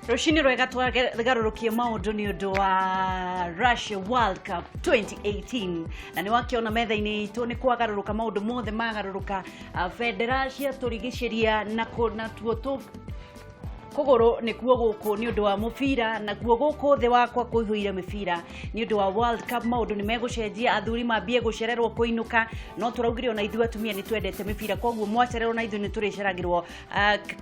Rũcinĩ rwega. Twagarũrũkie maũndũ nĩ ũndũ wa Russia World Cup 2018, na nĩ wakĩona metha-inĩ itũ nĩ kwagarũrũka, maũndũ mothe magarũrũka. Bendera cia tũrigicĩria na natuo tũ kũgũrũ nĩkuo gũkũ nĩ ũndũ wa mũbira, nakuo gũkũ thĩ wakwa kũihũire mĩbira nĩ ũndũ wa World Cup. Maũndũ nĩ megũcenjia, athuri mambie gũcererwo kũinũka, no tũraugire ona ithuĩ atumia nĩ twendete mĩbira, koguo mwacererwo na ithuĩ nĩ tũrĩceragĩrwo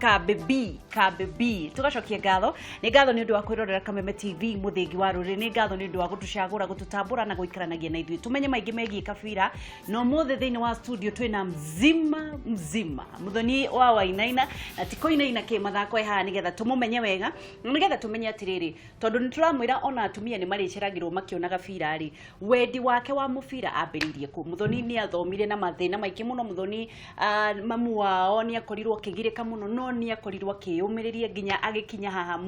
kambi B, kambi B. Tũgacokia ngatho, nĩ ngatho nĩ ũndũ wa kwĩrorera Kameme TV, mũthĩgi wa rũrĩrĩ. Nĩ ngatho nĩ ũndũ wa gũtũcagũra, gũtũtambũra na gũikaranagia na ithuĩ tũmenye maingĩ megiĩ kabira. Na ũmũthĩ thĩinĩ wa studio twĩna mzima mzima Mũthoni wa Wainaina, na ti kũinaina kĩ mathako e haha nĩgetha tũmũmenye wega na nĩgetha tũmenye atĩrĩrĩ, tondũ nĩ tũramwĩra ona atumia nĩ marĩceragĩrwo makĩonaga bira rĩ, wendi wake wa mũbira ambĩrĩirie kũ? Mũthoni nĩ athomire na mathĩna maingĩ mũno. Mũthoni, mamu wao nĩ akorirwo akĩgirĩka mũno, no nĩ akorirwo akĩyũmĩrĩria nginya agĩkinya haha,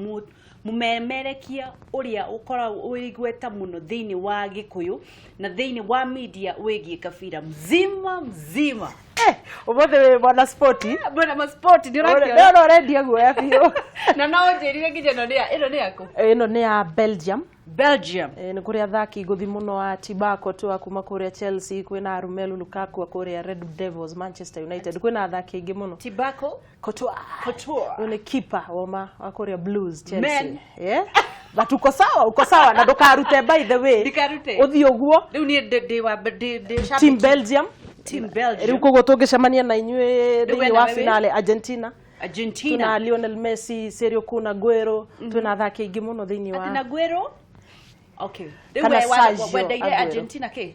mũmemerekia ũrĩa ũkoragwo wĩ igweta mũno thĩinĩ wa Gĩkũyũ na thĩinĩ wa media wĩgiĩ kabira mzima mzima. Ũmũthĩ wĩ mwana spoti. Bwana maspoti nĩ ũrakĩona. Ndĩrona ũrendia guoya biũ. Na no ũnjĩrire nginya ĩno nĩ ĩno nĩ yaku. Ĩno nĩ ya Belgium. Belgium. Nĩ kũrĩ athaki ngũthi mũno a Thibaut Courtois kuma kũrĩa Chelsea, kwĩna Romelu Lukaku wa kũrĩa Red Devils, Manchester United, kwĩna athaki aingĩ mũno. Thibaut Courtois. Courtois. Huyu ni keeper woma wa kũrĩa Blues, Chelsea. Men. Yeah. But uko sawa, uko sawa na ndũkarute, by the way. Ndikarute. Ũthiĩ ũguo. Rĩu niĩ ndĩ wa ndĩ Team Belgium. Team Rĩu Belgium. koguo tũngĩcemania na inyuĩ Rĩu thĩinĩ we wa nawe wĩ? finale, Argentina. Argentina. Tuna Lionel Messi, Sergio Kun Aguero, twĩna athaki aingĩ mũno thĩinĩ Ati wa na Aguero. Okay, rĩu Kana we Sergio wendeire Aguero. Argentina kĩ?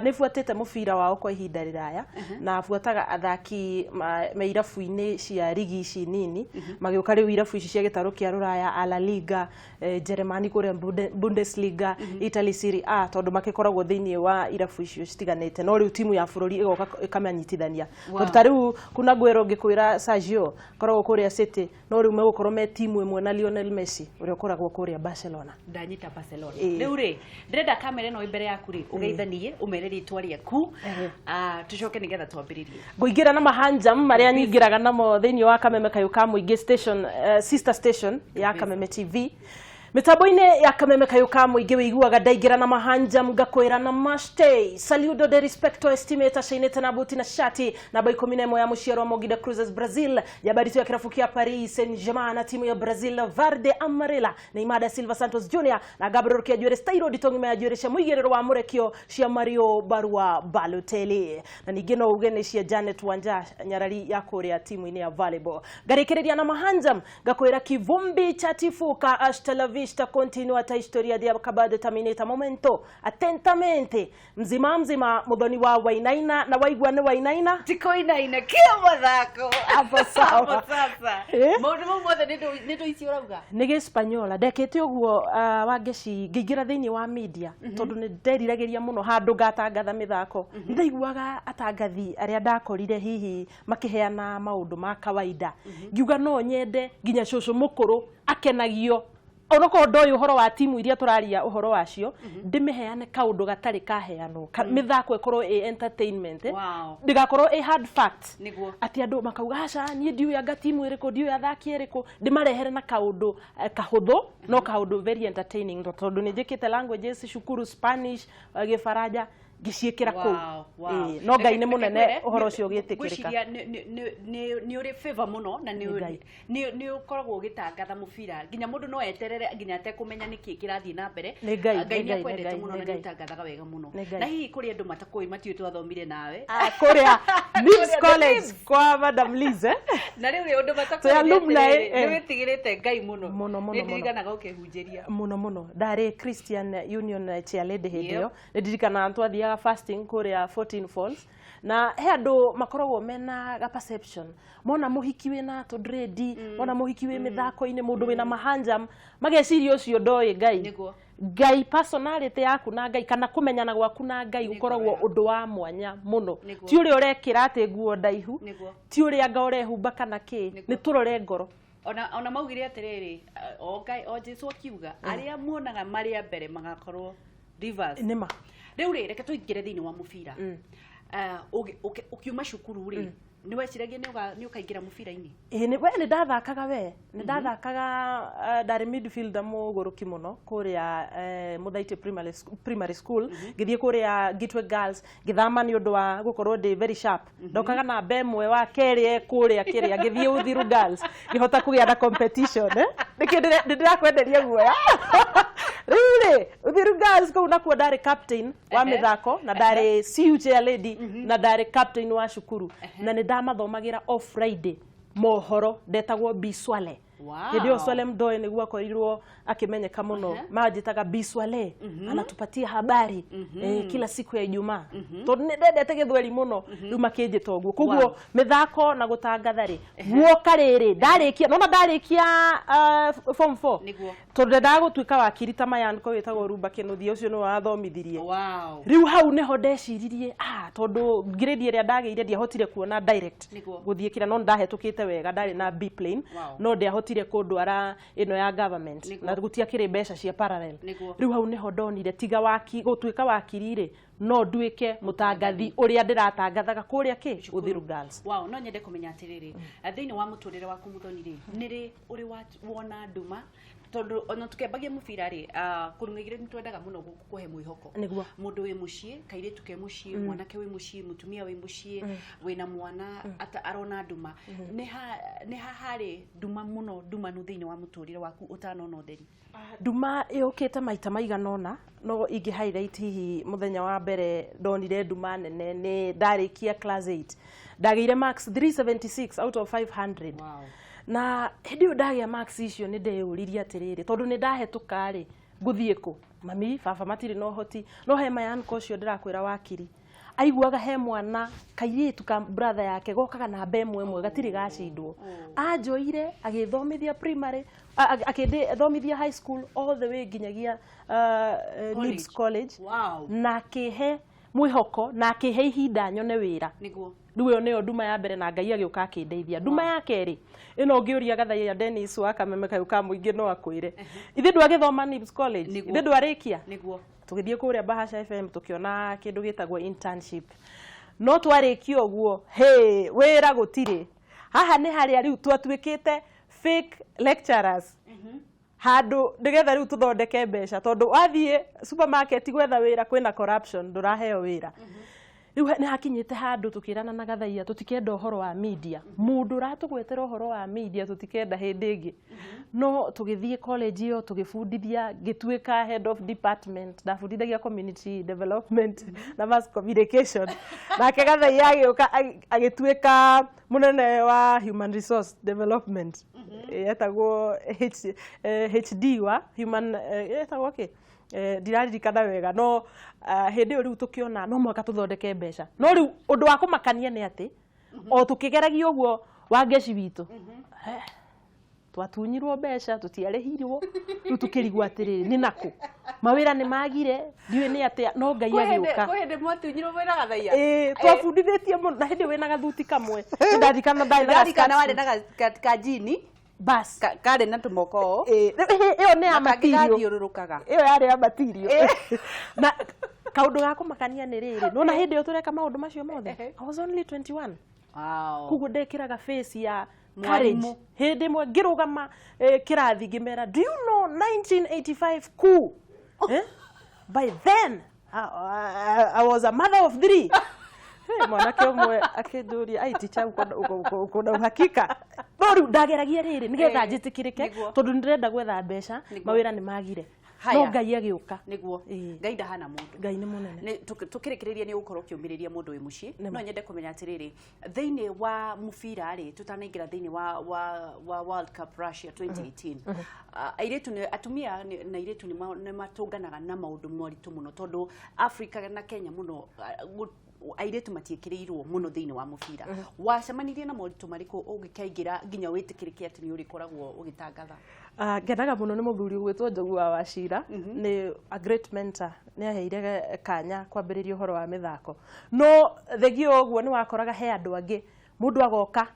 Nĩ buatĩte mũbira wao kwa ihinda rĩraya na buataga athaki me irabu-inĩ cia rigi ici nini magĩũka rĩu irabu ici cia gĩtarũ kĩa rũraya, a La Liga, Jeremani kũrĩa Bundesliga, Italy Serie A, tondũ makĩkoragwo thĩinĩ wa irabu icio citiganĩte, no rĩu timu ya bũrũri ĩgoka ĩkamanyitithania. Tondũ ta rĩu Kun Aguero, ngĩkwĩra Sergio koragwo kũrĩa City, no rĩu megũkorwo me timu ĩmwe na Lionel Messi ũrĩa ũkoragwo kũrĩa Barcelona. Ndanyita Barcelona. Ĩĩ. Rĩu rĩ, ndĩrenda kamera ĩno ĩ mbere yaku rĩ, ũgeithanie, ũmere rĩtwa rĩaku. Tũcoke nĩgetha twambĩrĩrie. Ngũingĩra na mahanjam marĩa nyingĩraga namo thĩinĩ wa Kameme Kayũ ka Mũingĩ station, sister station ya Kameme TV. Mĩtambo-inĩ ya Kameme Kayũ ka Mũingĩ wĩiguaga ndaingĩra na mahanjam ngakwĩra na maste saludo de respecto estimate cainĩte na buti na shati namba 11 ya mũciaro wa Mogida Cruises Brazil, yabarito ya kĩrabu kĩa Paris Saint-Germain na timu ya Brazil Verde Amarela, Neymar da Silva Santos Junior na Gabriel Rukia njuĩrĩ stairo nditũ ng'ima ya njuĩrĩ cia mũigĩrĩro wa mũrekio cia Mario Barua Balotelli, na ningĩ no uge nĩ cia Janet Wanja nyarari ya kũrĩa timu-inĩ ya volleyball. Ngarĩkĩrĩria na mahanjam ngakwĩra kivumbi chatifuka, hasta la vista, continuata historia de acabado terminata momento atentamente, mzima mzima Muthoni wa Wainaina, na waigua nĩ Wainaina. Ti kũinaina kĩa mathako. Hapo sawa. Hapo sasa. Eh? Maũndũ mau mothe nĩ ndũ ici ũrauga. Nĩ gĩspanyola ndekĩte ũguo, Wangeci, ngĩingĩra thĩinĩ wa media tondũ nĩ nderiragĩria mũno handũ ngatangatha mĩthako. Nĩ ndaiguaga atangathi arĩa ndakorire hihi makĩheana maũndũ ma kawaida, ngiuga no nyende nginya cũcũ mũkũrũ akenagio onokorwo ndoĩ ũhoro wa timu iria tũraria ũhoro wacio, ndĩmĩheane kaũndũ gatarĩ kaheanwo. Mĩthako ĩkorwo ĩ entertainment, eh? Ndĩgakorwo ĩ hard fact. Atĩ andũ makauga, "Aca, niĩ ndiũĩ anga timu ĩrĩkũ, ndiũĩ athaki ĩrĩkũ." Ndĩmarehere na kaũndũ kahũthũ no kaũndũ very entertaining, tondũ nĩ njĩkĩte languages cukuru, Spanish, Gĩbaranja, ngĩciĩkĩra kũu. Ĩĩ, no Ngai nĩ mũnene, ũhoro ũcio ũgĩtĩkĩrĩka. Ngwĩciria nĩ ũrĩ favor mũno na Nĩ Ngai. nĩ ũkoragwo ũgĩtangatha mũbira nginya mũndũ no eterere nginya atekũmenya nĩkĩ kĩrathiĩ na mbere. Nĩ Ngai, Ngai nĩ nĩ Ngai, nĩ akwendete Ngai, mũno nĩ na nĩ Ngai. ũtangathaga wega mũno. Nĩ Ngai. Na hihi kũrĩ andũ matakũĩ, matiũĩ twathomire nawe? Ah, kũrĩa Nibs Kũrĩa College Nibs. kwa Madam Liz, eh? Na rĩu rĩ, ũndũ matakũĩ Twĩ nĩ alumni, atĩrĩrĩ, eh. nĩ wĩtigĩrĩte Ngai mũno. Mũno, mũno, Nĩ mũno. ndirikanaga ũkĩhunjĩria. Mũno mũno. Ndarĩ Christian Union chairlady hĩndĩ ĩyo. Nĩ ndirikanaga twathiaga fasting kũrĩa 14 Falls, na he andũ makoragwo mena ga perception, mona mũhiki wĩna tũdredi, mona mũhiki wĩ mĩthako-inĩ, mũndũ wĩna mahanjam, mageciria ũcio ndoĩ Ngai. Ngai, personality yaku na Ngai kana kũmenyana gwaku na Ngai gũkoragwo ũndũ wa mwanya mũno. Ti ũrĩa ũrekĩra atĩ nguo ndaihu, ti ũrĩa anga ũrehumba kana kĩ. Nĩ tũrore ngoro. Ona maugire atĩrĩrĩ, o Ngai, o Jesu akiuga arĩa muonaga marĩ a mbere magakorwo reverse. Nĩma. Rĩu rĩ, reke tũingĩre thĩinĩ wa mũbira. Ũkiuma cukuru rĩ, Nĩ weciragia nĩ ũkaingĩra mũbira-inĩ? Ĩĩ, we nĩ ndathakaga, we nĩ ndathakaga, ndarĩ midfielder mũgũrũki mũno kũrĩa Mũthaitĩ Primary School. Ngĩthiĩ kũrĩa Gitwe Girls, ngĩthama nĩ ũndũ wa gũkorwo ndĩ very sharp, ndokaga namba 1, wa kerĩ e kũrĩa kĩrĩa. Ngĩthiĩ Uthiru Girls, ngĩhota kũgĩa na competition, eh? Nĩkĩo nĩ ndĩrakwenderia guoya rĩu rĩ. Uthiru Girls kũu nakuo ndarĩ captain wa mĩthako, na ndarĩ CU chair lady, na ndarĩ captain wa cukuru, na nĩ ndamathomagĩra o Friday mohoro, ndetagwo Bi Swale. Hĩndĩ ĩyo Swale Mdoe nĩguo akorirwo akĩmenyeka mũno. Manjĩtaga Bi Swale, anatupatia habari kila siku ya Ijumaa, tondũ nĩ ndendete gĩthweri mũno, rĩu makĩnjĩta ũguo. Koguo mĩthako na gũtangatha rĩ, guoka rĩrĩ ndarĩkia, nona ndarĩkia form 4, tondũ ndendaga gũtuĩka wakiri ta Mayanko wĩtagwo Rumba Kĩnuthia, ũcio nĩwe wathomithirie. Rĩu hau nĩho ndeciririe, tondũ grade ĩrĩa ndagĩire ndiahotire kuona direct gũthiĩ kĩrĩa, no nĩndahĩtũkĩte wega, ndarĩ na B plain, no ndiahotire kũndwara ĩno ya government, na gũtiakĩrĩ mbeca cia parallel. Rĩu hau nĩho ndonire tiga waki gũtuĩka wakiri rĩ, no nduĩke mũtangathi ũrĩa ndĩratangathaga kũrĩa kĩ Uthiru Girls. Wow, no nyende kũmenya atĩrĩrĩ, thĩinĩ wa mũtũrĩre waku, Muthoni rĩ, nĩ rĩ ũrĩ wona nduma? Tondũ ona tũkĩambagia mũbira rĩ, kũrung'aigĩre nĩ twendaga mũno kũhe mwĩhoko mũndũ wĩ mũciĩ, kairĩtu ke mũciĩ, mwanake wĩ mũciĩ, mũtumia wĩ mũciĩ, wĩna mwana arona nduma. Nĩ ha harĩ nduma mũno, ndumanu thĩinĩ wa mũtũrĩre waku ũtanona ũtheri? Nduma yũkĩte maita maigana ũna, no ingĩ highlight hihi mũthenya wa mbere ndonire nduma nene nĩ ndarĩkia class 8, ndagĩire marks 376 out of 500. Na hĩndĩ ĩyo ndagĩa marks icio, nĩ ndeyũririe atĩrĩrĩ, tondũ nĩ ndahĩtũka rĩ, ngũthiĩ kũ? Mami baba matirĩ na ũhoti, no he mayanko ũcio ndĩrakwĩra wakiri aiguaga he mwana kairĩtu ka brother yake gokaga namba 1 1, gatirĩ gacindwo. Anjoire agĩthomithia primary, akĩthomithia high school all the way nginyagia Nibs College, na akĩhe mwĩhoko na akĩhe ihinda nyone wĩra. Rĩu ĩyo nĩyo nduma ya mbere, na Ngai agĩũka akĩndeithia. Nduma ya kerĩ ĩno ũngĩũria Gathaia Dennis wa Kameme kayũ ka mũingĩ no akwĩre, ithe ndwagĩthoma Nibs College, ithe ndwarĩkia, tũgĩthiĩ kũrĩa Bahasha FM, tũkĩona kĩndũ gĩtagwo internship, no twarĩkia ũguo, hey, wĩra gũtirĩ. Haha nĩ harĩa rĩu twatuĩkĩte fake lecturers handũ nĩgetha rĩu tũthondeke mbeca, tondũ wathiĩ supermarket gwetha wĩra kwĩna corruption, ndũraheo wĩra. Rĩu nĩ hakinyĩte handũ tũkĩrana na Gathaia tũtikenda ũhoro wa media, mũndũ ũratũgwetera ũhoro wa media tũtikenda hĩndĩ ĩngĩ. No tũgĩthiĩ college ĩyo, tũgĩbundithia, ngĩtuĩka head of department, ndabundithagia community development na mass communication, nake Gathaia agĩũka agĩtuĩka mũnene wa human resource development, etagwo HD wa human, etagwo kĩ, ndiraririkana wega. No hĩndĩ ĩyo rĩu tũkĩona no mũhaka tũthondeke mbeca. No rĩu ũndũ wa kũmakania nĩ atĩ o tũkĩgeragia ũguo, wangeci witũ, twatunyirwo mbeca, tũtiarĩhirwo. Rĩu tũkĩrigwo atĩrĩrĩ, nĩ nakũ mawĩra nĩ magire, ndiũĩ nĩ atĩa, no Ngai agĩũka. Kwĩ hĩndĩ mwatunyirwo mwĩna Gathaia? Ĩĩ, twabundithĩtie mũno, na hĩndĩ ĩyo wĩna gathuti kamwe. Nĩ ndarikana ndarĩ na Ndarikana warĩ ga na kajini bas karĩ na tũmoko ũũ. Ĩĩ, ĩyo nĩ ya Na kangĩ material. gathiũrũrũkaga. Ĩyo yarĩ ya material. Na kaũndũ ga kũmakania nĩ rĩrĩ, nona hĩndĩ ĩyo tũreka maũndũ macio mothe, I was only 21. Koguo ndekĩraga face ya courage. Mwarimũ. Hĩndĩ ĩmwe ngĩrũgama kĩrathi, ngĩmera, "Do you know 1985 coup, eh? By then I was a mother of three." Hey, mwanake ũmwe akĩnjũria, "Ai, teacher, uko na uhakika?" No rĩu ndageragia rĩrĩ nĩgetha njĩtĩkĩrĩke, tondũ nĩndĩrenda gwetha mbeca. Mawĩra nĩ magire. Haya. No Ngai agĩũka. Ngai ndahana mũndũ. Ngai nĩ mũnene. Nĩ tũkĩrĩkĩrĩria, nĩ ũgũkorwo ũkĩũmĩrĩria mũndũ wĩ mũciĩ. No nyende kũmenya atĩrĩrĩ, thĩinĩ wa mũbira rĩ, tũtanaingĩra thĩinĩ wa World Cup Russia 2018, airĩtu nĩ atumia na airĩtu nĩ matũnganaga na maũndũ moritũ mũno, tondũ Africa na Kenya mũno, airĩtu matiĩkĩrĩirwo mũno thĩinĩ wa mũbira. Wacemanirie na moritũ marĩkũ ũgĩkaingĩra nginya wĩtĩkĩrĩke atĩ nĩ ũrĩkoragwo ũgĩtangatha? Ngenaga mũno nĩ mũthuri ũgwĩtwo Njogu wa Wacira, nĩ a great mentor, nĩ aheire kanya kwambĩrĩria ũhoro wa mĩthako. No thengia ũguo, nĩ wakoraga he andũ angĩ, mũndũ agoka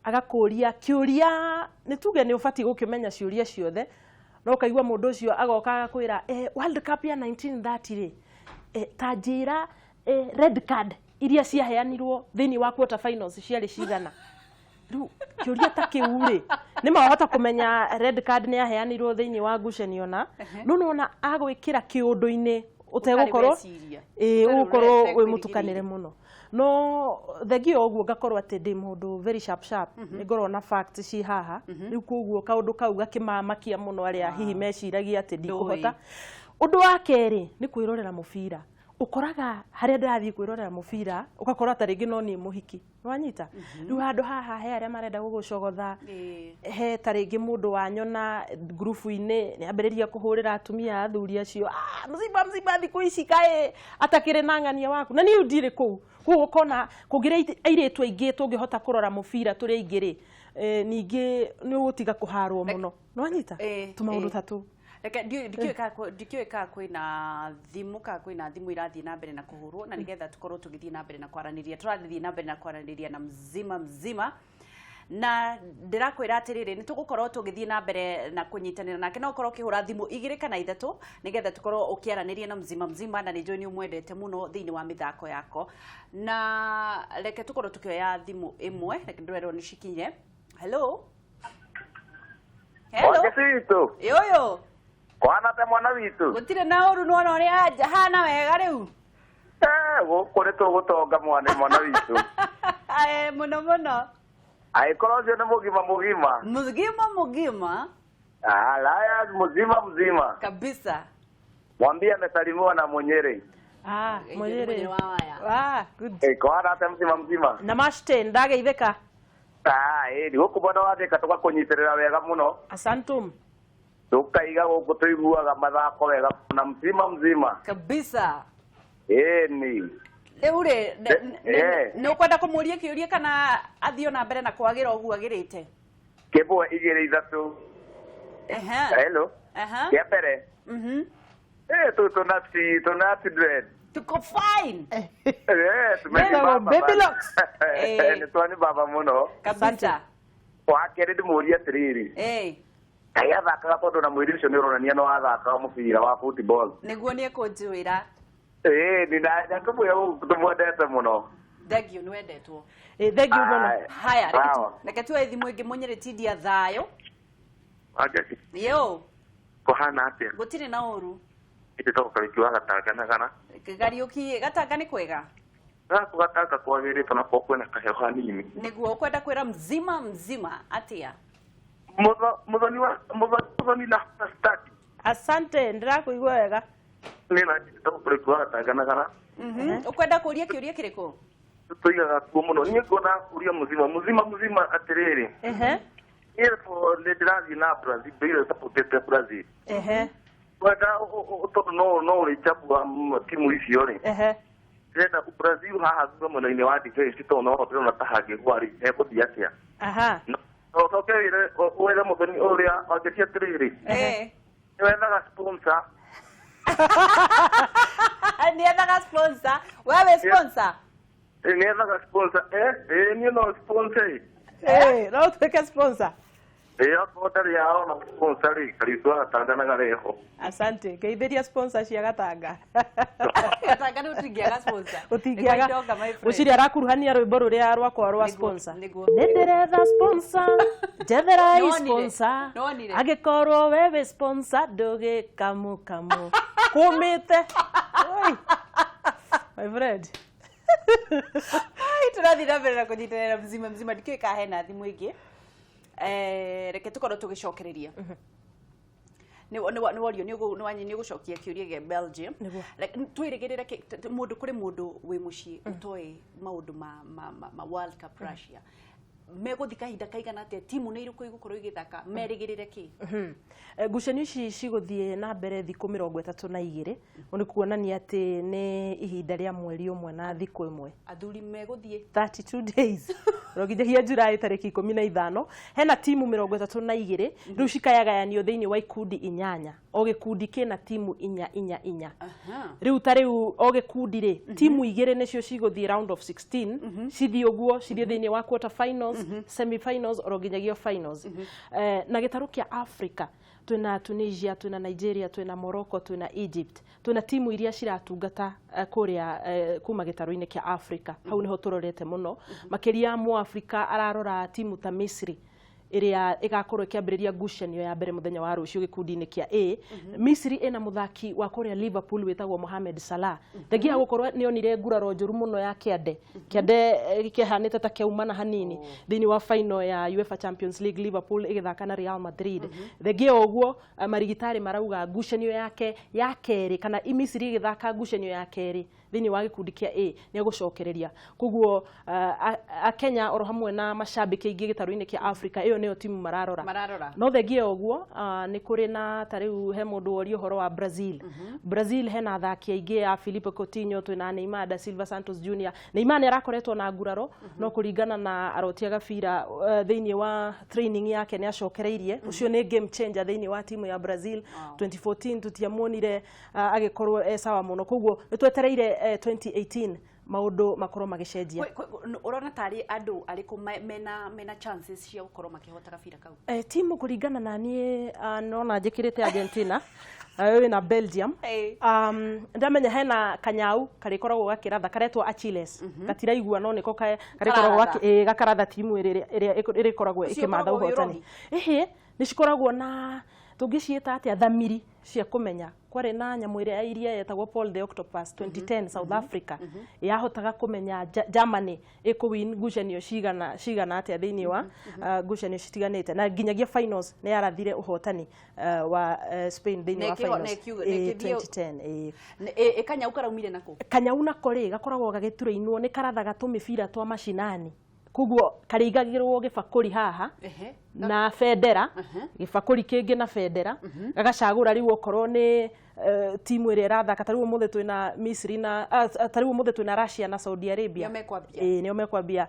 agakũria kĩũria, nĩ tuge nĩ ũbatiĩ gũkĩmenya ciũria ciothe, no ũkaigua mũndũ ũcio agoka agakwĩra, "World Cup ya 1930 rĩ, ta njĩra, red card Iria ciaheanirwo thĩinĩ wa quarter finals ciarĩ cigana? Rĩu kĩũria ta kĩu rĩ, nĩ mawahota kũmenya red card nĩ yaheanirwo thĩinĩ wa ngucanio, na no nona agwĩkĩra kĩũndũ-inĩ ũtegũkorwo weciria. Ĩĩ, Ũtarĩ ũgũkorwo wĩ ũtegwĩrĩgĩrĩire. Mũtukanĩre mũno, no thengia ũguo ngakorwo atĩ ndĩ mũndũ very sharp sharp, nĩ ngorwo na facts ci haha. Rĩu koguo kaũndũ kau gakĩmamakia mũno arĩa hihi meciragia atĩ ndikũhota. Ũndũ wa kerĩ nĩ kwĩrorera mũbira. Ũkoraga harĩa ndĩrathiĩ kwĩrorera mũbira, ũgakora ta rĩngĩ no niĩ mũhiki wanyita rĩu handũ haha he arĩa marenda gũgũcogotha. He ta rĩngĩ mũndũ wanyona ngurubu-inĩ nĩ ambĩrĩria kũhũrĩra atumia a athuri acio, "Ah, mzima mzima thikũ ici kaĩ atakĩrĩ na ng'ania waku," na niĩ ndirĩ kũu. Koguo ũkona kũngĩrĩ airĩtu aingĩ tũngĩhota kũrora mũbira tũrĩ aingĩ rĩ, ningĩ nĩ ũgũtiga kũharwo mũno, nĩwanyita tũmaũndũ ta tũu. Reke ndikĩũĩ kana kwĩna thimũ, kana kwĩna thimũ irathiĩ na mbere na kũhũrwo, na nĩgetha tũkorwo tũgĩthiĩ na mbere na kwaranĩria. Tũrathiĩ na mbere na kwaranĩria na mzima mzima, na ndĩrakwĩra atĩrĩrĩ, nĩ tũgũkorwo tũgĩthiĩ na mbere na kũnyitanĩra nake. No ũkorwo ũkĩhũra thimũ igĩrĩ kana ithatũ nĩgetha tũkorwo ũkĩaranĩria na mzima mzima, na nĩ njũĩ nĩ ũmwendete mũno thĩinĩ wa mĩthako yako. Na reke tũkorwo tũkĩoya thimũ ĩmwe. Reke ndĩrerwo nĩ cikinye. Hello, hello. Wangeci witũ. Yoyo. Kwana te mwana witũ. Gũtirĩ na ũru, nĩwona ũrĩa hana wega rĩu. Eh, gũkũ nĩ tũgũtonga mwana witũ. Eh, mũno mũno. Angĩkorwo ũcio nĩ mũgima mũgima. Mgima mgima. Ah, laya mzima mzima. Kabisa. Mwambie amesalimiwa na Munyere. Ah, Ĩĩ, Munyere. Munyere wa waya. Ah, good. Eh, kwana te mzima mzima. Namaste, ndageithĩka. Ah, ĩ gũkũ mwena wa Thika tũgakũnyitĩrĩra wega mũno. Asantum. Tũkaiga gũkũ tũiguaga mathako wega na mzima mzima. Kabisa. Ĩni. Rĩu rĩ, nĩ ũkwenda kũmũria kĩũria kana athiĩ na mbere na kwagĩra ũguo agĩrĩte? Kĩbwe igĩrĩ ithatũ. Hello. Kĩa mbere. Eh, tu tunati tunati dread. Tuko fine. Eh, tumejibamba Baby bana. locks. Nĩ twani baba mũno. Kabisa. Wa kerĩ ndĩmũrie atĩrĩrĩ. Kaĩ athakaga, tondũ na mwĩrĩ ũcio nĩ ũronania no athakaga mũbira wa football? Nĩguo nĩ ekũnjĩra. Ĩĩ, nĩ na tũmwĩra gũkũ tũmwendete mũno. Thank you, nĩ wendetwo. Eh, thank you mũno. Aya. Haya, reke Sawa. reke tuoe thimũ ĩngĩ. Mũnyĩrĩ tindia thayũ. Wangeci. Yo. Kũhana atĩa? Gũtirĩ na ũru. Ĩtĩtagwo Kariũki wa Gatanga na gana. Gariũki, Gatanga nĩ kwega? Gakũ Gatanga kwagĩrĩte na kwa kwĩna kaheho hanini. Nĩguo ũkwenda kwĩra mzima mzima atĩa? Mũthoni wa mũthoni na stadi. Asante, ndĩrakũigua wega. Nĩ na njĩtagwo Kariũki wa Gatanga na gana. Ũkwenda kũria kĩũria kĩrĩkũ? Tũigaga kuo mũno. Niĩ nguona kũria mũzima mzima mzima atĩrĩrĩ. Niĩ nĩ ndĩrathiĩ na Brazil, ndũire supportĩte Brazil. Kwenda tondũ no ũrĩchagua timu icio rĩ. Ndĩrenda Brazil haha thutha mwena-inĩ wa defense, tondũ no ndĩrona ta hangĩgwa rĩ, hegũthiĩ atĩa? Aha. Ũcoke wĩre wĩre mũthoni ũrĩa Wangeci atĩrĩrĩ, nĩ wethaga sponsor. Nĩ ethaga sponsor. Wewe sponsor? Nĩ ethaga sponsor. Eh, niĩ no sponsor ĩ. Eh, no ũtuĩke sponsor. Ĩ, okorwo ndarĩ arona sponsor rĩ, Kariũki wa Gatanga na gareho. Asante, ngeithĩria sponsor cia Gatanga. Gatanga nĩ ũtingĩaga sponsor. Ũtingĩaga. Nĩ kwa my friend. Gwĩciria arakuruhania rwĩmbo rũrĩa rwakwa rwa sponsor. Nĩguo. Nĩ ndĩretha sponsor, njetherai Nĩwonire? sponsor. Nĩwonire? Angĩkorwo wewe sponsor ndũgĩkamukamu kũmĩte. Oi, my friend. Ai, tũrathiĩ na mbere na kũnyitanĩra mzima mzima. Ndikĩũĩ kana hena thimũ ĩngĩ. Eh, reke tũkorwo tũgĩcokereria. Nĩ worio nĩ ũgũcokia kĩũria gĩa Belgium. Nĩguo. Twĩrĩgĩrĩre mũndũ kũrĩ mũndũ wĩ mũciĩ ũtoĩ maũndũ ma World Cup Russia, megũthi kahinda kaigana atĩa, timu nĩ irĩkũ igũkorwo igĩthaka, merĩgĩrĩre kĩ? Ngucanio ici cigũthiĩ na mbere thikũ 32. Nĩ kuonania atĩ nĩ ihinda rĩa mweri ũmwe na thikũ ĩmwe. Athuri megũthiĩ 32 days nginyagia July tarĩki 15. Hena timu 32 rĩu cikayagayanio thĩinĩ wa ikundi inyanya, o gĩkundi kĩna timu inya inya inya. Rĩu ta rĩu o gĩkundi rĩ, timu igĩrĩ nĩcio cigũthiĩ round of 16, cithiĩ ũguo cithiĩ thĩinĩ wa quarter finals. Quarterfinals, semifinals, oro nginyagia finals. Na gĩtarũ kĩa Africa twĩna Tunisia, twĩna Nigeria, twĩna Morocco, twĩna Egypt, twĩna timu iria ciratungata kũrĩa kuma gĩtarũ-inĩ kĩa Africa. Hau nĩho tũrorete mũno makĩria. Mũafrika ararora timu ta Misri ĩrĩa ĩgakorwo ĩkĩambĩrĩria ngucanio ya mbere mũthenya wa rũciũ gĩkundi-inĩ kĩa A. Misri ĩna mũthaki wa kũrĩa Liverpool wĩtagwo Mohamed Salah. Thengia ya gũkorwo nĩ onire nguraro njũru mũno ya kĩande kĩande kĩahanĩte ta kĩaumana hanini thĩinĩ wa final ya UEFA Champions League, Liverpool ĩgĩthaka na Real Madrid. Thengia ya ũguo, marigitari marauga ngucanio yake ya kerĩ kana Misri ĩgĩthaka ngucanio ya kerĩ thĩinĩ wa gĩkundi kĩa A nĩ egũcokereria. Koguo Akenya oro hamwe na macambĩki aingĩ gĩtarũ-inĩ kĩa Africa, ĩyo nĩyo timu mararora. Mararora. No thengia ya ũguo, nĩ kũrĩ na ta rĩu he mũndũ woria ũhoro wa Brazil. Brazil hena athaki aingĩ a Filipe Coutinho, twĩna Neymar da Silva Santos Jr. Neymar nĩ arakoretwo na nguraro, no kũringana na aroti a gabira thĩinĩ wa training yake nĩ acokereirie. Ũcio nĩ game changer thĩinĩ wa timu ya Brazil. 2014 tutiamuonire agĩkorwo e sawa mũno, koguo nĩ twetereire 2018 maũndũ makorwo magĩcenjia. Ũrona tarĩ andũ arĩkũ mena chances cia gũkorwo makĩhota gabira kau? Timu kũringana na niĩ, nona njĩkĩrĩte Argentina, wĩna Belgium. Ndamenya hena kanyau karĩkoragwo gakĩratha karetwo Achilles, gatiraigua no nĩko karĩkoragwo Kararatha. Gakaratha timu ĩrĩa ĩrĩkoragwo Ũcio ĩkĩmatha ũkoragwo wĩ ũhotani. Ĩhĩ, nĩ cikoragwo na tũngĩciĩta atĩa, thamiri cia kũmenya. Kwarĩ na nyamũ ĩrĩa ya iria yetagwo Paul the Octopus 2010 South Africa, yahotaga kũmenya Germany ĩkũwin ngucanio cigana cigana atĩa thĩinĩ wa ngucanio citiganĩte, na nginyagia finals nĩ yarathire ũhotani wa Spain thĩinĩ wa finals. Na 2010, ĩĩ. Ĩ kanyau karaumire nako? Kanyau nako rĩ, gakoragwo gagĩturĩinwo, nĩ karathaga tũmĩbira twa macinani, koguo karĩigagĩrwo gĩbakũri haha na bendera, gĩbakũri kĩngĩ na bendera, gagacagũra rĩu okorwo nĩ timu ĩrĩa ĩrathaka. Ta rĩu ũmũthĩ twĩna Misri na ta rĩu ũmũthĩ twĩna Russia na Saudi Arabia. Nĩo mekwambia. Ĩĩ, nĩo mekwambia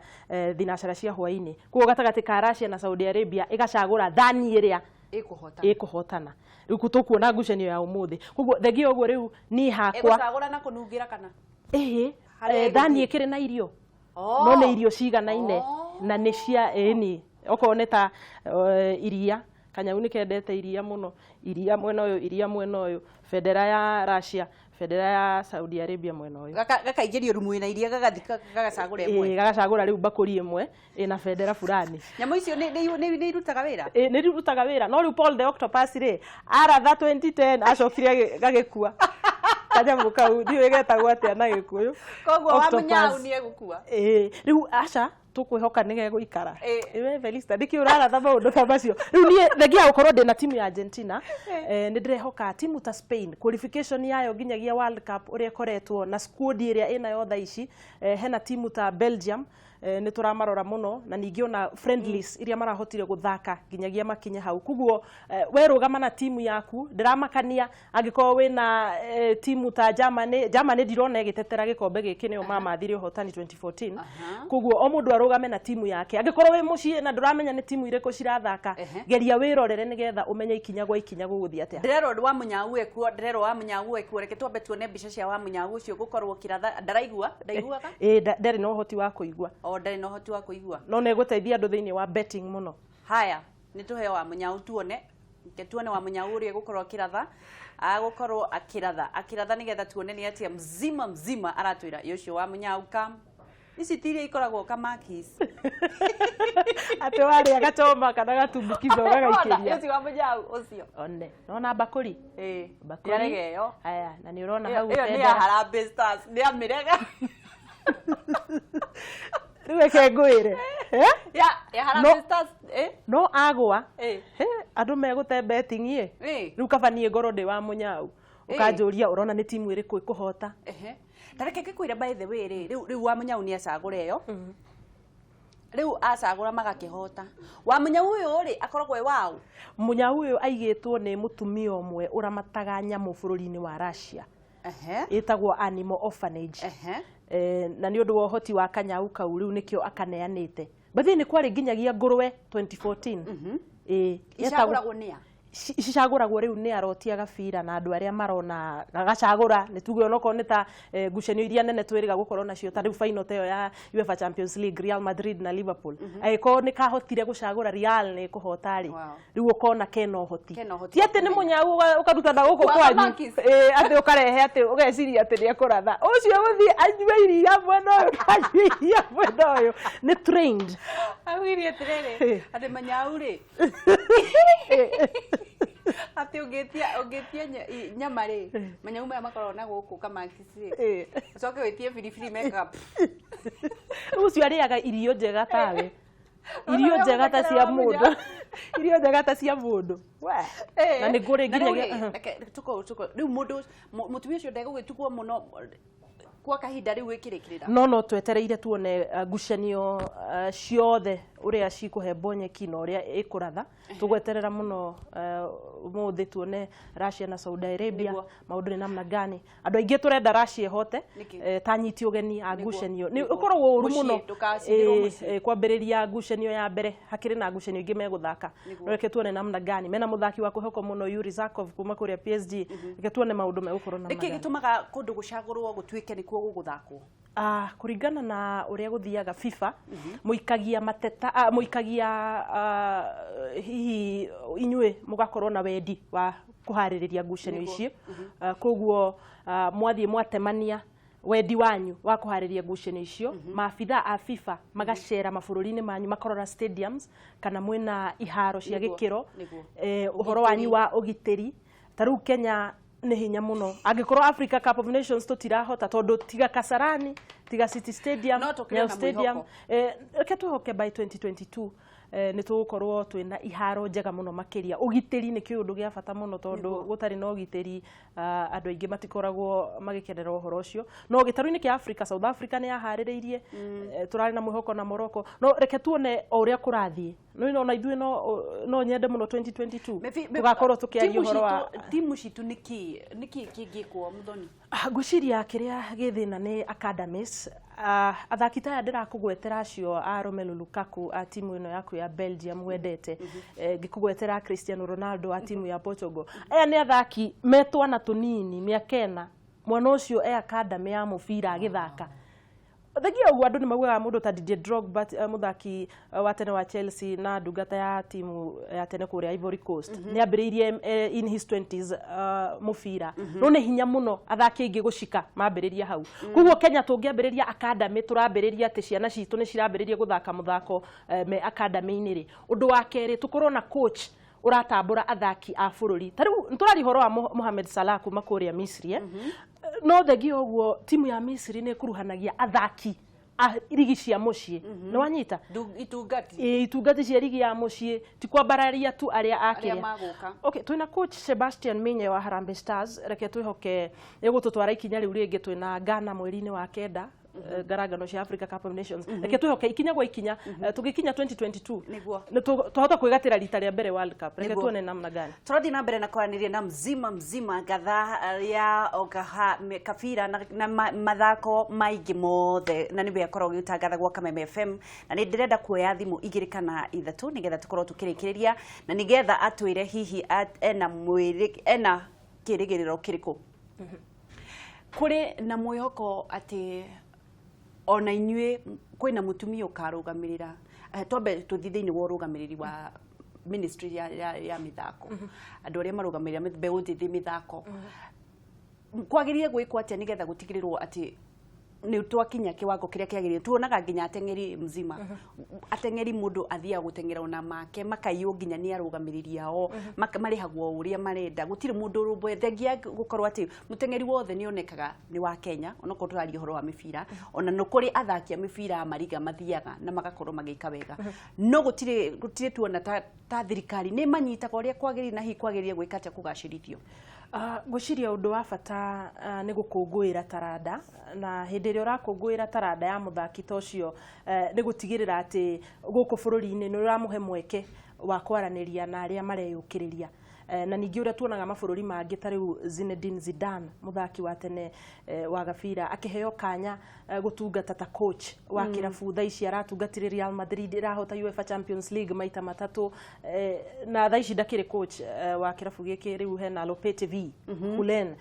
thinacara cia hwaĩ-inĩ. Koguo gatagatĩ ka Russia na Saudi Arabia ĩgacagũra thani ĩrĩa ĩkũhota. Ĩkũhotana. Rĩu tũkuona ngucanio ya ũmũthĩ. Koguo thengia ũguo rĩu niĩ hakwa Ĩgũcagũra na kũnungĩra kana ĩhĩ harĩa thani ĩgũthiĩ? ĩkĩrĩ na irio, Oh. no nĩ irio ciganaine Oh. na nĩ cia ĩni, okorwo nĩ ta iria, kanyau nĩ kendete iria mũno, iria mwena ũyũ, iria mwena ũyũ, bendera ya Russia, bendera ya Saudi Arabia mwena ũyũ. Gakaingĩrio rumu ĩna iria, gagathi gagacagũra ĩmwe. Ĩĩ, gagacagũra rĩu mbakũri ĩmwe ĩna bendera fulani. Nyamũ icio nĩ irutaga wĩra? Ĩ, nĩ irutaga wĩra, no rĩu Paul the Octopus rĩ, aratha 2010 acokire gagĩkua kanyamũ kau. Ndiũĩ getagwo atĩa na Gĩkũyũ. Koguo wa Octopus. mũnyau nĩ egũkua. Ĩĩ, rĩu aca tũkwĩhoka nĩ gegũikara. Ĩĩ. Ĩwe Felista, nĩkĩ ũraratha maũndũ ta macio? Rĩu niĩ thengia ya gũkorwo ndĩna timu ya Argentina, nĩ ndĩrehoka timu ta Spain, qualification yayo nginyagia World Cup ũrĩa ĩkoretwo na squad ĩrĩa ĩnayo thaa ici. Hena timu ta Belgium, nĩ tũramarora mũno, na ningĩ ona friendlies iria marahotire gũthaka nginyagia makinye hau. Koguo werũgama na timu yaku, ndĩramakania angĩkorwo wĩna timu ta Germany. Germany ndirona ĩgĩtetera gĩkombe gĩkĩ, nĩo mamathire ũhotani 2014. Koguo o mũndũ arũgame na timu yake. Angĩkorwo wĩ mũciĩ na ndũramenya nĩ timu irĩkũ cirathaka, geria wĩrorere nĩgetha ũmenye ikinya gwa ikinya gũgũthiĩ atĩa. Ndĩrerwo wa mũnyau ekuo, ndĩrerwo wa mũnyau ekuo. Reke twambe tuone mbica cia wa mũnyau ũcio gũkorwo kĩratha. Ndaraigua, ndaiguaga. Ĩĩ, ndarĩ na ũhoti wa kũigua. O ndarĩ na ũhoti wa kũigua. No nĩ gũteithia andũ thĩinĩ wa betting mũno. Haya, nĩ tũheo wa mũnyau tuone. Reke tuone wa mũnyau ũrĩa egũkorwo akĩratha, agũkorwo akĩratha nĩgetha tuone nĩ atĩa mzima mzima aratwĩra. Ĩ ũcio wa mũnyau kam ici ti iria ikoragwo kamakis. Atĩ warĩa gachoma kana gatumbukizo gagaikĩria. Ũcio wa mũnyau ũcio. One nona mbakũri. Ĩĩ. Mbakũri. Nĩarega ĩyo. Aya, na nĩ ũrona hau Ĩyo nĩ ya bendera. Harambee Stars, nĩ amĩrega. Rĩu reke ngwĩre. Eh? Ya Harambee Stars, eh. No agwa, Eh. he, andũ megũte betting ĩ. Eh. Rĩu kaba niĩ ngorwo ndĩ wa mũnyau, ũkanjũria ũrona nĩ timu ĩrĩkũ ĩkũhota. Ehe. Ta reke ngĩkwĩre, by the way rĩ, rĩu wa mũnyau nĩ acagũra ĩyo. Rĩu acagũra magakĩhota. Wa mũnyau ũyũ rĩ, akoragwo e waũ? Mũnyau ũyũ aigĩtwo nĩ mũtumia ũmwe ũramataga nyamũ bũrũri-inĩ wa Russia, ĩtagwo Animal Orphanage. Na nĩ ũndũ wa ũhoti wa kanyau kau, rĩu nĩkĩo akaneanĩte. Bathi nĩ kwarĩ nginyagia ngũrwe 2014. Ĩĩ. Icagũragwo nĩa? Cicagũragwo rĩu nĩ aroti a gabira na andũ arĩa marona gagacagũra, nĩ tuge onokorwo nĩ ta ngucanio iria nene twĩrĩga gũkorwo nacio, ta rĩu final ta ĩyo ya UEFA Champions League, Real Madrid na Liverpool, angĩkorwo nĩ kahotire gũcagũra Real nĩ kũhota rĩ, rĩu ũkona kena ũhoti. Kena ũhoti Ti atĩ nĩ mũnyau ũkaruta na gũkũ Kwa kwanyu. Makis. Atĩ ũkarehe atĩ ũgeciria atĩ nĩ ekũratha ũcio gũthiĩ anyue iria mwena ũyũ, kanyue iria mwena ũyũ, nĩ trained. Augire atĩrĩrĩ, atĩ manyau rĩ, atĩ ũngĩtia nyama rĩ, manyau maya makoragwo na gũkũ kamakisi rĩ, ũcoke wĩtie biribiri mekaga. Ũcio arĩaga irio njega tawe, irio njega ta cia mũndũ, irio njega ta cia mũndũ. We. Na nĩ kũrĩ Na rĩu nginyagia rĩ, reke rĩu mũndũ mũtumia ũcio ndegũgĩtugwo mũno kwa kahinda rĩu ĩkĩrĩkĩrĩra. No twetereire tuone ngucanio ciothe ũrĩa cikũhembwo nyeki na ũrĩa ĩkũratha. Tũgweterera mũno ũmũthĩ tuone Russia na Saudi Arabia. Maũndũ nĩ namna gani? Andũ aingĩ tũrenda Russia ĩhote. Nĩkĩ? Ta nyiti ũgeni a ngucanio nĩ ũkoragwo ũru Mũciĩ, mũno. ndũgacindĩrwo mũciĩ. Kwambĩrĩria ngucanio ya mbere hakĩrĩ na ngucanio ingĩ megũthaka. No reke tuone namna gani mena mũthaki wa kwĩhokwo mũno Yuri Zakov kuma kũrĩa PSG. Reke tuone maũndũ megũkorwo namna Nĩkĩ gani. gĩtũmaga kũndũ gũcagũrwo gũtuĩke nĩkuo gũgũthakwo? Kũringana na ũrĩa gũthiaga FIFA, mũikagia mateta, mũikagia, hihi inyuĩ mũgakorwo na wendi wa kũharĩrĩria ngucanio icio. Koguo mwathiĩ mwatemania wendi wanyu wa kũharĩria ngucanio icio, maabitha a FIFA magacera mabũrũri-inĩ manyu, makarora stadiums kana mwĩna iharo cia gĩkĩro, ũhoro wanyu wa ũgitĩri. Ta rĩu Kenya nĩ hinya mũno, angĩkorwo Africa Cup of Nations tũtirahota tondũ tiga Kasarani, tiga City Stadium, No tũkĩrĩ Nyayo na Stadium. mwĩhoko. Reke twĩhoke by 2022 nĩ tũgũkorwo twĩna iharo njega mũno makĩria. Ũgitĩri nĩ kĩũndũ gĩa bata mũno, tondũ gũtarĩ na ũgitĩri, andũ aingĩ matikoragwo magĩkenera ũhoro ũcio. No gĩtarũ-inĩ kĩa Africa, South Africa nĩ yaharĩrĩirie, tũrarĩ na mwĩhoko na Morocco, no reke tuone o ũrĩa kũrathiĩ. No ona ithuĩ no nyende mũno 2022 tũgakorwo tũkĩaria ũhoro wa Timu citũ. Nĩkĩ kĩngĩkwo, Muthoni? Ngwĩciria kĩrĩa gĩ thĩna nĩ academies. Athaki ta aya ndĩrakũgwetera acio a Romelu Lukaku a timu ĩno yaku ya Belgium wendete, ngĩkũgwetera Cristiano Ronaldo a timu ya Portugal, aya nĩ athaki me twana tũnini, mĩaka 4 mwana ũcio e academy ya mũbira agĩthaka. Thengia ũguo andũ nĩ maugaga mũndũ ta Didier Drogba, mũthaki wa tene wa Chelsea na ndungata ya timu ya tene kũrĩa Ivory Coast, nĩ ambĩrĩirie in his 20s mũbira. No nĩ hinya mũno athaki aingĩ gũcika mambĩrĩria hau. Koguo Kenya tũngĩambĩrĩria academy, tũrambĩrĩria atĩ ciana citũ nĩ cirambĩrĩria gũthaka mũthako me academy-inĩ rĩ. Ũndũ wa kerĩ, tũkorwo na coach ũratambũra athaki a bũrũri. Ta rĩu nĩtũraria ũhoro wa Mohamed Salah kuma kũrĩa Misri, eh? No thengia ũguo timu ya Misri nĩ ĩkuruhanagia athaki a rigi cia mũciĩ, nĩ wanyita? Itungati. Ĩ, itungati cia rigi ya mũciĩ, ti kwambararia tu arĩa Arĩa akĩrĩa magũka. Okay, twĩna coach Sebastian Minye wa Harambee Stars. Reke twĩhoke ĩgũtũtwara ikinya rĩu rĩngĩ. Twĩna Ghana mweri-inĩ wa kenda, ngarangano cia Africa Cup of Nations. Reke twĩhoke ikinya gwa ikinya, tũgĩkinya 2022 nĩ twahota kwĩgatĩra rita rĩa mbere World Cup. Reke tuone namna gani. Tũrathiĩ na mbere na kwaranĩria na mzima mzima ngatha ya Ogaha kabira na mathako maingĩ mothe, na nĩwe akoragwo agĩtangatha gwa Kameme FM. Na nĩ ndĩrenda kuoya thimũ igĩrĩ kana ithatũ nĩgetha tũkorwo tũkĩrĩkĩrĩria na nĩgetha atwĩre hihi ena mwĩrĩ, ena kĩrĩgĩrĩro kĩrĩkũ, kũrĩ na mwĩhoko atĩ ona inyuĩ kwĩna mũtumia ũkarũgamĩrĩra. Twambe tũthiĩ thĩinĩ wa ũrũgamĩrĩri wa ministry ya mĩthako, andũ arĩa marũgamĩrĩra mbeũ njĩthĩ mĩthako, kwagĩrĩire gwĩkwo atĩa nĩgetha gũtigĩrĩrwo atĩ nĩ twakinya kĩwango kĩrĩa kĩagĩrĩire? Tuonaga nginya ateng'eri mzima, ateng'eri mũndũ athiaga gũteng'era ona make makaiywo nginya nĩ arũgamĩrĩri ao, marĩhagwo o ũrĩa marenda, gũtirĩ mũndũ ũrũmbũya, thengia gũkorwo atĩ mũteng'eri wothe nĩ onekaga nĩ wa Kenya. Onokorwo tũraria ũhoro wa mĩbira, ona no kũrĩ athaki a mĩbira ya mariga mathiaga na magakorwo magĩka wega, no gũtirĩ tuona ta thirikari nĩ manyitaga ũrĩa kwagĩrĩire, na hihi kwagĩrĩire gwĩka atĩa kũgacĩrithio? Ngwĩciria ũndũ wa bata nĩ gũkũngũĩra taranda, na hĩndĩ ĩrĩa ũrakũngũĩra taranda ya mũthaki ta ũcio, nĩ gũtigĩrĩra atĩ gũkũ bũrũri-inĩ nĩ ũramũhe mweke wa kwaranĩria na arĩa mareyũkĩrĩria. Na ningĩ ũrĩa tuonaga mabũrũri mangĩ ta rĩu Zinedine Zidane, mũthaki wa tene wa gabira, akĩheo kanya gũtungata ta coach wa kĩrabu. Thaa ici aratungatire Real Madrid, ĩrahota UEFA Champions League maita matatũ, na thaa ici ndakĩrĩ coach wa kĩrabu gĩkĩ, rĩu hena Lopetegui Julen.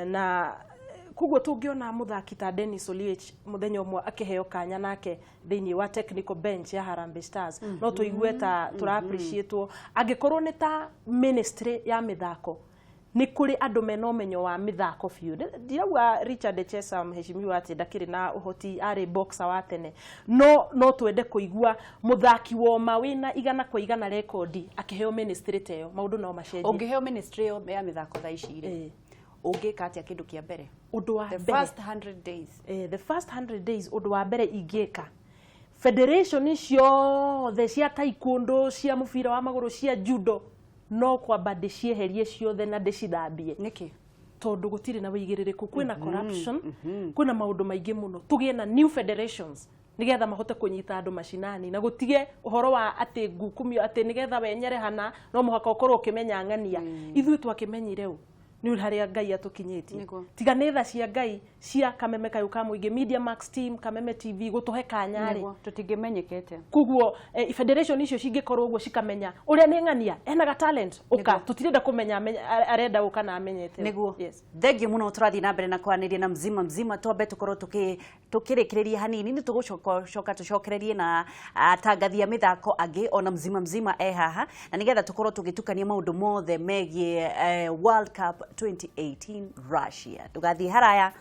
Na koguo tũngĩona mũthaki ta Dennis Oliech mũthenya ũmwe akĩheo kanya nake thĩinĩ wa technical bench ya Harambee Stars, no tũigue ta tũra appreciate. Angĩkorwo nĩ ta ministry ya mĩthako, nĩ kũrĩ andũ mena ũmenyo wa mĩthako biũ. Ndirauga Richard Echesa, mheshimiwa, atĩ ndakĩrĩ na ũhoti, arĩ boxer wa tene, no twende kũigua mũthaki woma wĩna 100% rekondi akĩheo ministry ta ĩyo, maũndũ no macenjie. Ũngĩheo ministry ĩyo ya mĩthako thaa ici rĩ, ũngĩka atĩa kĩndũ kĩa mbere? Ũndũ wa The mbere, first 100 days. The first 100 days, ũndũ wa mbere ingĩka, federation ciothe cia taekwondo, cia mũbira wa magũrũ, cia judo, no kwamba ndĩcieherie ciothe na ndĩcithambie. Nĩkĩ? Tondũ gũtirĩ na wĩigĩrĩrĩku, kwĩna corruption, kwĩna maũndũ maingĩ mũno. Tũgĩe na new federations nigetha mahote kũnyita andũ macinani, na gũtige ũhoro wa atĩ ngukumio atĩ nigetha wenyere hana no mũhaka ũkorwo ũkĩmenya ng'ania. Ithuĩ twakĩmenyire ũ? Nĩ harĩa Ngai atũkinyĩtie. Tiga nĩ tha cia Ngai cia Kameme Kayũ ka Mũingĩ, Media Max team, Kameme TV gũtũhe kanya rĩ, Nĩguo tũtingĩmenyekete. Koguo federation icio cingĩkorwo ũguo, cikamenya ũrĩa nĩ ng'ania ena ga talent, ũka, tũtirenda kũmenya arenda ũka na amenyete. Nĩguo. Yes. Thengiũ mũno. Tũrathiĩ na mbere na kwaranĩria na Mzima Mzima. Twambe tũkorwo tũkĩrĩkĩrĩria hanini, nĩ tũgũcoka tũcokererie na atangathi a mĩthako angĩ, ona Mzima Mzima e haha, na nĩgetha tũkorwo tũgĩtukania maũndũ mothe megiĩ World Cup 2018 Russia. Ndũgathiĩ haraya,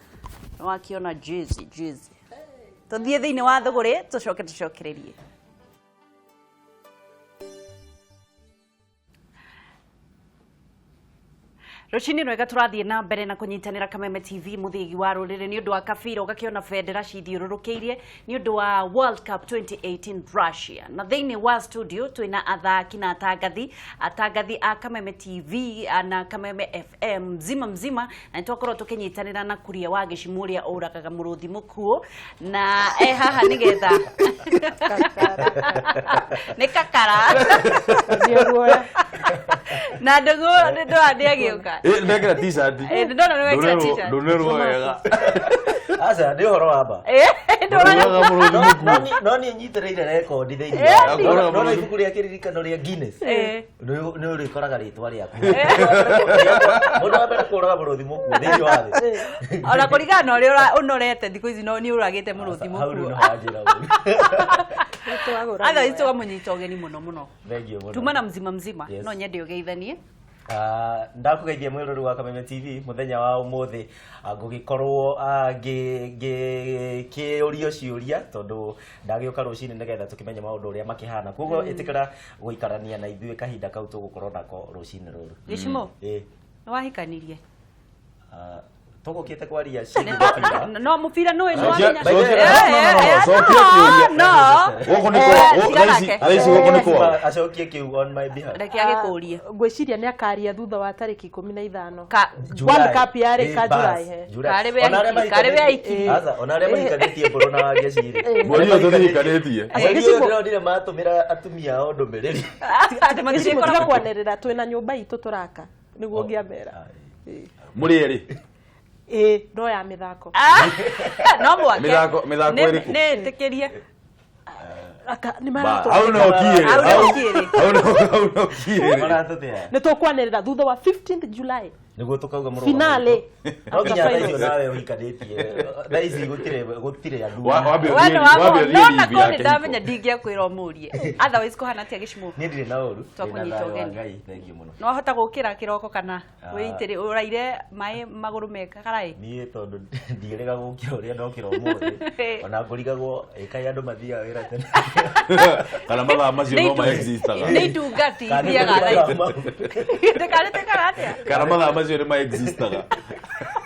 nĩwakĩona jezi jezi. Tũthiĩ thĩinĩ wa thũgũrĩ, tũcoke tũcokererie. Rũcinĩ rwega. Tũrathiĩ na mbere na kũnyitanĩra Kameme TV, mũthĩgi wa rũrĩrĩ, nĩ ũndũ wa kabira. Ũgakĩona bendera cithiũrũrũkĩirie nĩ ũndũ wa World Cup 2018 Russia, na thĩinĩ wa studio twĩna athaki na atangathi a Kameme TV na Kameme FM, Mzima Mzima, na nĩtwakorwo tũkĩnyitanĩra na Kuria wa Gĩcimũ ũrĩa ũragaga mũrũthi mũkuũ, na e haha nĩgetha nĩ kakara. Ndio guoya. Na ndũgũ ndũra nĩ agĩũka. Ndekĩra t-shirt. Ndona nĩ wekĩra t-shirt. Ndũnerwo wega. Aca, nĩ ũhoro wa ma. Ndũraga Ũraga mũrũthi mũkuũ. No niĩ nyitĩrĩire rekondi thĩinĩ Ũraga wa no mũrũthi. ibuku rĩa kĩririkano rĩa Guinness, nĩ ũrĩkoraga rĩtwa rĩaku, mũndũ wa mbere kũraga mũrũthi mũkuũ thĩinĩ wa thĩ. Ona kũringana na ũrĩa ũnorete thikũ ici, no nĩ ũragĩte mũrũthi Hau rĩu mũkuũ. nĩho wanjĩra ũru. Otherwise tũkamũnyita ũgeni mũno mũno. Thengiũ mũno. Tuma na Mzima Mzima. Yes. No nyende ũgeithanie. Ndakũgeithia mwĩrori wa Kameme TV mũthenya wa ũmũthĩ. Ngũgĩkorwo ngĩkĩũrio ciũria tondũ ndagĩũka rũcinĩ nĩgetha tũkĩmenye maũndũ ũrĩa makĩhana, koguo ĩtĩkĩra gũikarania na ithuĩ kahinda kau tũgũkorwo nako rũcinĩ rũrũ. Gĩcimo, Ĩ. nĩ wahikanirie? Tũgũkĩte kwaria ciĩgiĩ mũbira. No mũbira nĩ Cokia- wamenya. No, cokia kĩũria. No. Gũkũ nĩ kwa Tiga thaa ici nake. thaa ici gũkũ nĩ kwao. Acokie kĩu on my behalf. Reke agĩkũrie. Ngwĩciria nĩ akaria thutha wa tarĩki 15. Ka World Cup yarĩ ka Ĩ, bas, July, he. July. Karĩ we Ona arĩa aikirie, karĩ we mahikanĩtie- aikirie. Aca, ona arĩa mahikanĩtie mbũrũ na wangecirĩ. Mweri ũyũ tũthihikanĩtie. Mweri ũyũ ndĩronire matũmĩra atumia ao ndũmĩrĩri. Atĩ Gĩcimo, tiga matirĩkoragwo kwanĩrĩra, twĩna nyũmba itũ tũraka nĩguo ngĩamera. Mũrĩ erĩ. Ĩ, no ya mĩthako. No mwake. Mĩthako ĩrĩkũ? Nĩ ĩtĩkĩrie. Aka nĩ Hau no maratũ. kiĩrĩ. Hau no kiĩrĩ. Hau no kiĩrĩ. Maratũtea. Nĩ tũkwanĩrĩra thutha wa 15th July. Nĩguo tũkauga mũrũgamo Finale. witũ. No nginya thaa icio nawe ũhikanĩtie, thaa ici gũtirĩ andũ. Wambe We ũthiĩ nĩ wambo- wambe no ũthiĩ na leave korwo ya nĩ ndamenya kĩhiko. ndingĩakwĩra ũmũrie. Otherwise kũhana atĩa, Gĩcimo? Niĩ ndirĩ na ũru. Twakũnyita Ndĩna thayũ wa ũgeni. Ngai, thengiũ mũno. No wahota gũkĩra kĩroko kana Ah. wĩitĩrĩ ũraire maĩ magũrũ meka karaĩ? Niĩ tondũ ndiĩrĩga gũkĩra ũrĩa ndokĩra ũmũthĩ, ona ngũrigagwo ĩkaĩ andũ mathiaga wĩra tene. Kana mathaa macio no maexistaga. Nĩ itungati Kana nĩ ithiaga thaa mathaa ici. mau. Ndĩkarĩtĩkaga atĩa? Kana mathaa macio nĩ maexistaga.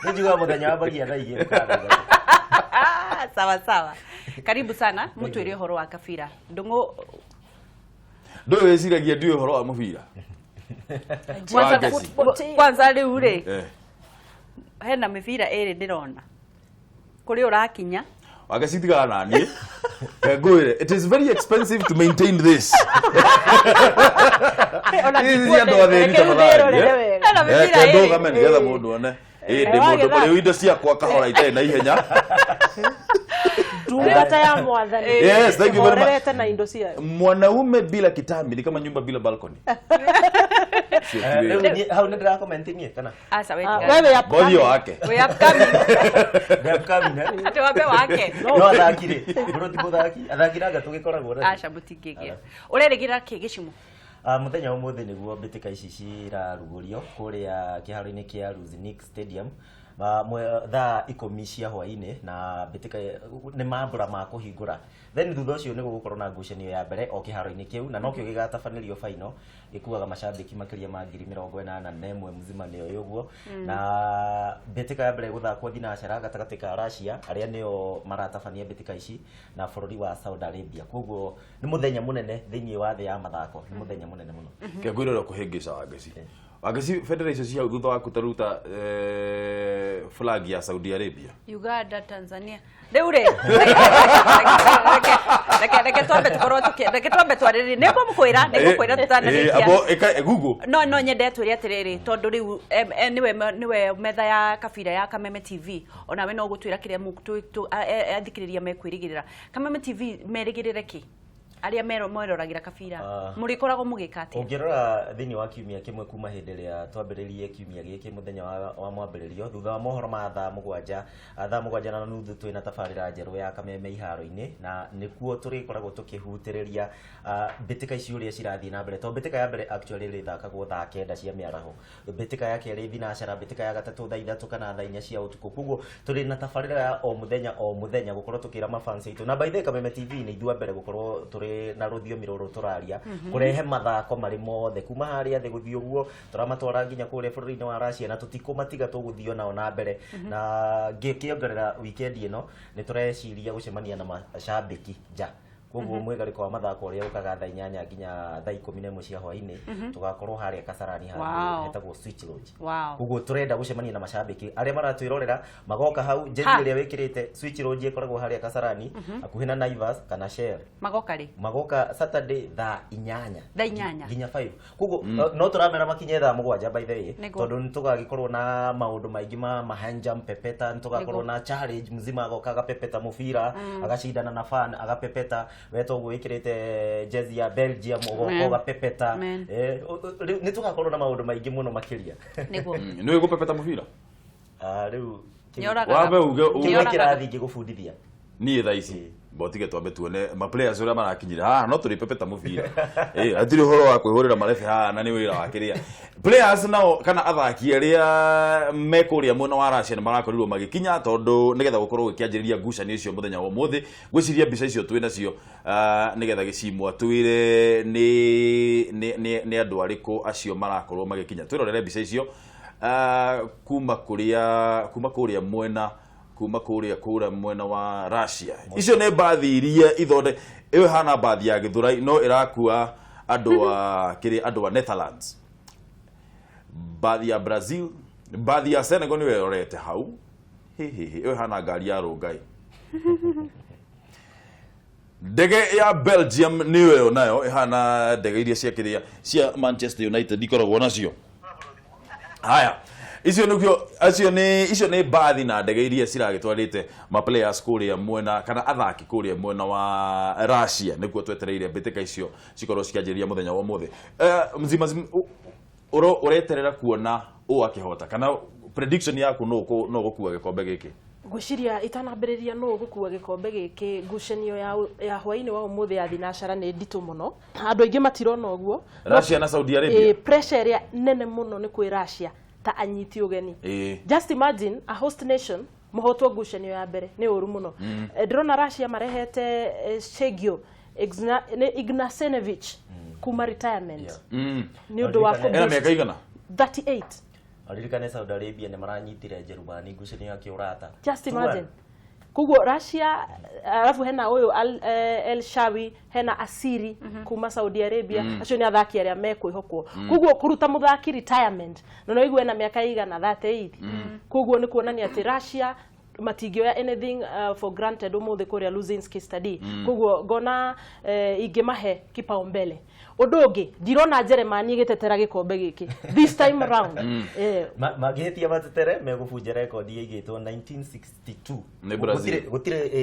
Nĩ njugaga mũthenya wambagia thaa 2 kana thaa 3. Sawa sawa, karibu sana, mũtwĩre ũhoro wa kabira ndũng'ũ. Ndũĩ wĩciragia ndiũĩ ũhoro wa mũbira. Kwanza Wa ngeci. Kwanza rĩu rĩ, hena mĩbira ĩrĩ ndĩrona kũrĩ ũrakinya. Wangeci tigana na niĩ. Ngwĩre, it is very expensive to maintain this. Ona Ici cia andũ athĩni reke rĩu tafadhali, ndĩrorere eh? wega. Ena mĩbira Reke ĩrĩ. ndũgame nĩgetha mũndũ one. Ĩ ndĩ mũndũ Wagĩthaka. rĩu indo ciakwa kahora itarĩ na ihenya. Ndungata ya mwathani. Yes, thank you very much. Ĩhorerete na indo ciayo. Mwanaume bila kitambi ni kama nyumba bila balcony. Sio Eh, kiwe. rĩu niĩ- hau nĩ ndĩrakomenti niĩ kana Aca we Ah, tiga. wewe ya Bothi wake. We upcoming. Ndĩ upcoming, eh? Atĩ wambe wake. No athaki rĩ, mũrũ ti mũthaki, athaki nanga tũgĩkoragwo na Aca mũtingĩgĩa. Ũrerĩgĩrĩra kĩ gĩcimo? Mũthenya wa ũmũthĩ nĩguo mbĩtĩka ici cirarugũrio kũrĩa kĩharo-inĩ kĩa Luzhniki Stadium thaa 10 cia hwaĩ-inĩ, na mbĩtĩka nĩ mambura ma kũhingũra. Then thutha ũcio nĩ gũgũkorwo na ngucanio ya mbere o kĩharo-inĩ kĩu, na nokĩo gĩgatabanĩrio final, gĩkuaga macambĩki makĩria ma 81,000 mzima nĩyo ũguo. Na mbĩtĩka ya mbere gũthakwo thinacara gatagatĩ ka Russia arĩa nĩo maratabania mbĩtĩka ici na bũrũri wa Saudi Arabia. Koguo nĩ mũthenya mũnene thĩinĩ wa thĩ ya mathako, nĩ mũthenya mũnene mũno. Kengwĩra ũrĩa ũkũhĩngĩca Wangeci. Wangeci federation cia hau thutha wa kũtaruta flag ya Saudi Arabia. Uganda, Tanzania. Rĩu rĩ, reke twambe tũkorwo tũkĩ reke twambe twarĩrĩrie. Nĩngũmũkwĩra, nĩngũkwĩra tũtanarĩkia. Abo ĩka Google. No nyende twĩre atĩrĩrĩ, tondũ rĩu nĩwe metha ya kabira ya Kameme TV, onawe no ũgũtwĩra kĩrĩa athikĩrĩria mekwĩrĩgĩrĩra. Kameme TV merĩgĩrĩre kĩ? Arĩa meroragĩra kabira. Mũrĩkoragwo mũgĩka atĩa? Ũngĩrora thĩinĩ wa kiumia kĩmwe kuma hĩndĩ ĩrĩa twambĩrĩrie kiumia gĩkĩ mũthenya wa mwambĩrĩrio, thutha wa mohoro ma thaa mũgwanja, thaa mũgwanja na nuthu twĩna tabarĩra njerũ ya Kameme iharo-inĩ, na nĩkuo tũrĩkoragwo tũkĩhutĩrĩria mbĩtĩka ici ũrĩa cirathiĩ na mbere, tondũ mbĩtĩka ya mbere actually ĩrĩthakagwo thaa 9 cia mĩaraho, mbĩtĩka ya kerĩ thinacara, mbĩtĩka ya gatatũ thaa 3 kana thaa 4 cia ũtukũ. Koguo tũrĩ na tabarĩra ya o mũthenya o mũthenya gũkorwo tũkĩra mafans aitũ, na by the way Kameme TV nĩ ithuĩ a mbere gũkorwo tũrĩ na rũthiomi rũrũ tũraria, kũrehe mathako marĩ mothe kuma harĩa thĩ gũthiĩ ũguo tũramatwara nginya kũrĩa bũrũri-inĩ wa Russia, na tũtikũmatiga tũgũthiĩ onao na mbere. Na ngĩkĩongerera weekend ĩno nĩ tũreciria gũcemania na macambĩki nja. Koguo mwĩgarĩko wa mathako ũrĩa ũkaga thaa 8 nginya thaa 11 cia hwaĩ-inĩ, tũgakorwo harĩa Kasarani handũ hetagwo Switch Lodge. Koguo tũrenda gũcemania na macambĩki arĩa maratwĩrorera magoka hau jezi ĩrĩa wĩkĩrĩte. Switch Lodge ĩkoragwo harĩa Kasarani hakuhĩ na Naivas kana Shell. Magoka rĩ? Magoka Saturday thaa 8. Thaa 8. Nginya 5. Koguo no tũramera makinye thaa 7 by the way, tondũ nĩ tũgagĩkorwo na maũndũ maingĩ ma mahanjam pepeta, nĩ tũgakorwo na challenge mzima, agoka agapepeta mũbira, agacindana na fan agapepeta, we toguo wĩkĩrĩte jezi ya Belgium ũgoka ũgapepeta. Rĩu nĩ tũgakorwo na maũndũ maingĩ mũno makĩria. Nĩguo. Nĩ ũgũpepeta mũbira? Rĩu Nĩoragaga. Wambe uge kĩrĩa kĩrathiĩ ngĩgũbundithia. Niĩ thaa ici mbotige twambe tuone ma players ũrĩa marakinyire haha, no tũrĩpepeta mũbira. Hatirĩ ũhoro wa kwĩhũrĩra marebe haha, na nĩ wĩra wa kĩrĩa players nao kana athaki arĩa me kũrĩa mwena wa Russia nĩ marakorirwo magĩkinya, tondũ nĩgetha gũkorwo gũkĩanjĩrĩria ngucanio icio mũthenya wa ũmũthĩ. Ngwĩciria mbica icio twĩ nacio, nĩgetha gĩcimwa twĩre nĩ andũ arĩkũ acio marakorwo magĩkinya. Twĩrorere mbica icio, kuma kũrĩa mwena kuma kũrĩa mwena wa Russia. Icio nĩ mbathi iria ithonde ĩyo ĩhana mbathi ya Gĩthũrai no ĩrakua andũ a kĩrĩa, andũ a Netherlands, mbathi ya Brazil, mbathi ya Senegal nĩyo ĩrorete hau. Hihihi, ĩyo ĩhana ngari ya Rongai. Ndege ya Belgium nĩyo ĩyo nayo ĩhana ndege iria cia kĩrĩa cia Manchester United ikoragwo nacio. Haya, icio nĩkĩo, acio nĩ, icio nĩ mbathi na ndege iria ciragĩtwarĩte ma players kũrĩa mwena kana athaki kũrĩa mwena wa Russia, nĩkuo twetereire mbĩtĩka icio cikorwo cikĩanjĩrĩria mũthenya wa ũmũthĩ. Mzima ũreterera kuona ũ akĩhota kana prediction yaku no gũkua gĩkombe gĩkĩ? Ngwĩciria itanambĩrĩria no gũkua gĩkombe gĩkĩ, ngucanio ya hwaĩ-inĩ wa ũmũthĩ ya thinacara nĩ nditũ mũno, andũ aingĩ matirona ũguo. Russia na Saudi Arabia. Pressure ĩrĩa nene mũno nĩ kwĩ Russia ta anyiti ũgeni. Just imagine a host nation mũhotwo ngucanio ya mbere nĩ ũru mũno. Ndĩrona Russia marehete Sergio Ignasenevich kuma retirement. Nĩ ũndũ wa Ena mĩaka igana? 38. Aririkane Saudi Arabia nĩ maranyitire Jerumani ngucanio ya kĩũrata. Just imagine. Koguo Russia, alafu hena ũyũ El Shawi, hena Asiri kuma Saudi Arabia, acio nĩ athaki arĩa mekwĩhokwo. Koguo kũruta mũthaki retirement, na no igue na mĩaka igana 38. Koguo nĩ kuonania atĩ Russia Matingĩoya anything for granted ũmũthĩ kũrĩa Luzinski Stadi. Koguo ngona ingĩmahe kipaumbele. Ũndũ ũngĩ, ndirona Jeremani ĩgĩtetera gĩkombe gĩkĩ this time round. Mangĩhĩtia matetere, megũbunja rekondi ĩigĩtwo 1962. Nĩ Brazil.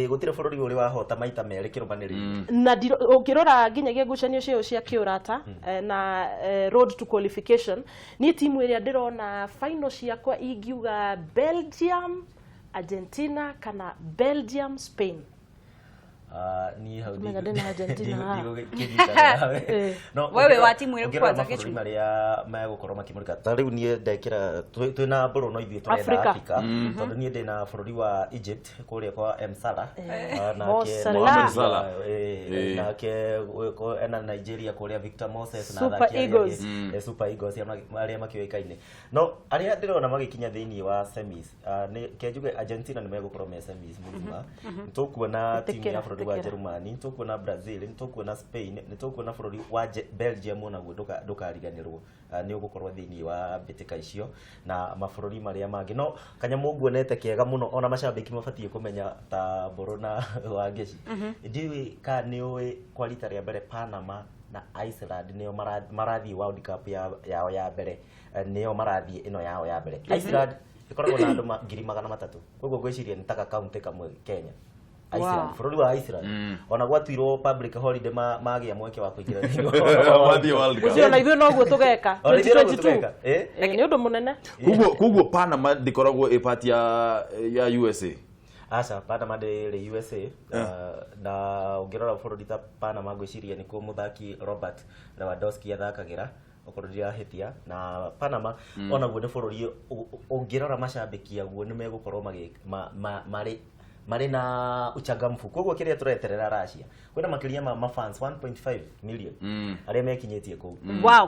Gũtirĩ bũrũri ũrĩ wahota maita merĩ kĩrũmanĩrĩrio. Na ũngĩrora nginyagia ngucanio ciao cia kĩũrata na road to qualification, niĩ timu ĩrĩa ndĩrona final ciakwa ingiuga Belgium Argentina kana Belgium Spain. Ah, niĩ hau Tumenya ndĩna Argentina haha. ndigũkĩnyitana nawe. No, Wewe wa timu ĩrĩkũ ũngĩrora kwanza, mabũrũri Gĩcu? marĩa megũkorwo makĩmũrĩka, ta rĩu niĩ ndekĩra twĩna mbũrũ no ithuĩ tũrenda Africa. Africa, tondũ niĩ ndĩna bũrũri wa Egypt kũrĩa kwa M Salah. Ah, Mo nake Salah. Mohamed Salah. Nake ena Nigeria kũrĩa Victor Moses na Super athaki arĩa Eagles. angĩ, Super Eagles arĩa makĩũĩkaine. No arĩa ndĩrona magĩkinya thĩinĩ wa semis, nĩ kenjuge Argentina nĩ megũkorwo me semis mũgima. Nĩ tũkuona timu ya Ĩtĩkĩra, bũrũri wa ĩtĩkĩra. Jerumani, nĩ tũkuona Brazil, nĩ tũkuona Spain, nĩ tũkuona bũrũri wa Belgium, onaguo ndũkariganĩrwo. Nĩ ũgũkorwo thĩinĩ wa mbĩtĩka icio na mabũrũri marĩa mangĩ. No kanyamũ nguonete kega mũno ona macambĩki mabatiĩ kũmenya ta Mbũrũ na Wangeci, ndiũĩ kana nĩ ũĩ kwa rita rĩa mbere Panama na Iceland nĩo marathiĩ World Cup yao ya mbere, nĩo marathiĩ ĩno yao ya mbere. Iceland ĩkoragwo na andũ 300,000, koguo ngwĩciria nĩ taka kaunti kamwe Kenya. Iceland, bũrũri wa Iceland, ona gwatuirwo public holiday magĩa mweke wa kũingĩra thĩinĩ wa Mathiĩ World Cup. Ũcio ona ithuĩ noguo tũgeka. Ona ithuĩ noguo 2022. tũgeka, eh? Nĩ ũndũ mũnene. Koguo Panama ndĩkoragwo ĩ part ya USA? Aca, Panama ndĩrĩ USA. Na ũngĩrora bũrũri ta Panama, ngwĩciria nĩkuo mũthaki Robert Lewandowski athakagĩra, okorwo ndirahĩtia. Na Panama onaguo nĩ bũrũri ũngĩrora macambĩki aguo nĩ megũkorwo marĩ na uchangamfu. Koguo kĩrĩa tũreterera Russia, kwĩna makĩria ma mafans 1.5 million arĩa mekinyĩtie kũu.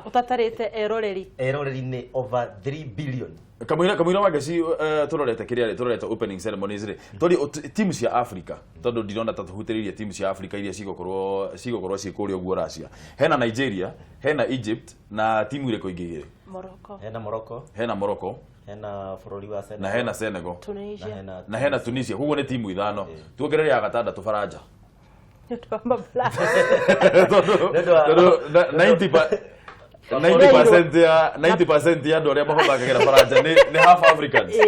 Ũtatarĩte eroreri. Eroreri nĩ over 3 billion. Kamũira Wangeci, tũrorete kĩrĩa rĩ, tũrorete opening ceremonies rĩ, tũri timu cia Africa, tondũ ndirona ta tũhutĩrĩirie timu cia Africa iria cigũkorwo ciĩ kũrĩa ũguo Russia. Hena Nigeria, hena Egypt, na timu irĩkũ ingĩ igĩrĩ? Morocco. Hena Morocco. Hena Morocco. Hena bũrũri wa Senegal. Na hena Senegal. Tunisia. Na hena Na hena Tunisia. Koguo nĩ timu ithano. Tuongerere ya gatandatũ, Faranja. Nĩ ũndũ wa mablacks. Tondũ 90% ya andũ arĩa mathakagĩra Faranja nĩ half Africans. Na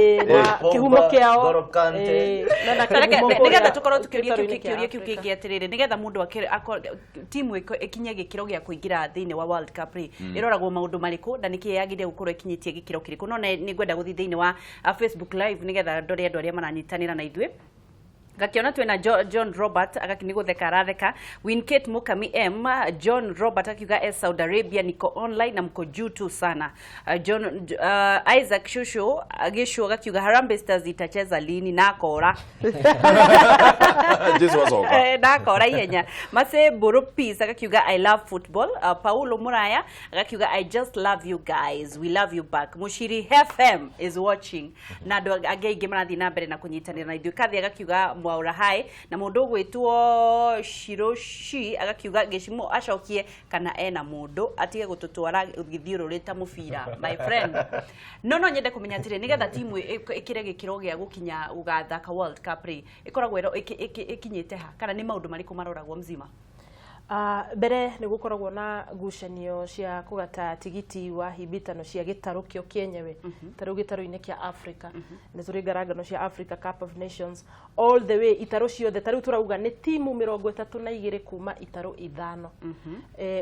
Pogba, kĩhumo kĩao N'Golo Kante. Na kĩhumo Nĩgetha kũrĩa tũkorwo tũkĩũria kĩu gĩtarũ-inĩ kĩa kĩũria kĩu Afrika. kĩngĩ atĩrĩrĩ, nĩgetha mũndũ timu ĩkinye gĩkĩro gĩa kũingĩra thĩinĩ wa World Cup rĩ, ĩroragwo maũndũ marĩkũ na nĩkĩ yagĩrĩire gũkorwo ĩkinyĩtie gĩkĩro kĩrĩkũ? No nĩ ngwenda gũthiĩ thĩinĩ wa Facebook Live nĩgetha ndore andũ arĩa maranyitanĩra na ithuĩ. Ngakiona twina John Robert agaki nĩ gũtheka aratheka. Winkate Mukami M John Robert akiuga S Saudi Arabia niko online na mko juu tu sana. John Isaac Shusho Gishu agakiuga Harambee Stars itacheza lini nakora. Jesu acoka. Ndakora ihenya. Mase Buru Peace agakiuga "I love football." Paulo Muraya agakiuga, "I just love you guys." We love you back. Mushiri FM is watching na andũ angĩ aingĩ marathiĩ na mbere na kũnyitanĩra na ithuĩ. Kathi agakiuga mwaura hai, na mũndũ ũgwĩtwo Shiroshi agakiuga gĩcimo acokie kana ena mũndũ atige gũtũtwara gĩthiũrũrĩ ta mũbira, my friend. No nyende kũmenya atĩrĩ, nĩgetha timu ĩkĩre gĩkĩro gĩa gũkinya gũgathaka World Cup rĩ, ĩkoragwo ĩkinyĩte ha, kana nĩ maũndũ marĩkũ maroragwo mzima? Mbere nĩ gũkoragwo na ngucanio cia kũgata tigiti wa hibitano cia gĩtarũ kĩo kĩenyewe. Ta rĩu gĩtarũ-inĩ kĩa Africa nĩ tũrĩ ngarangano cia Africa Cup of Nations all the way, itarũ ciothe. Ta rĩu tũrauga nĩ timu 32 kuma itarũ ithano.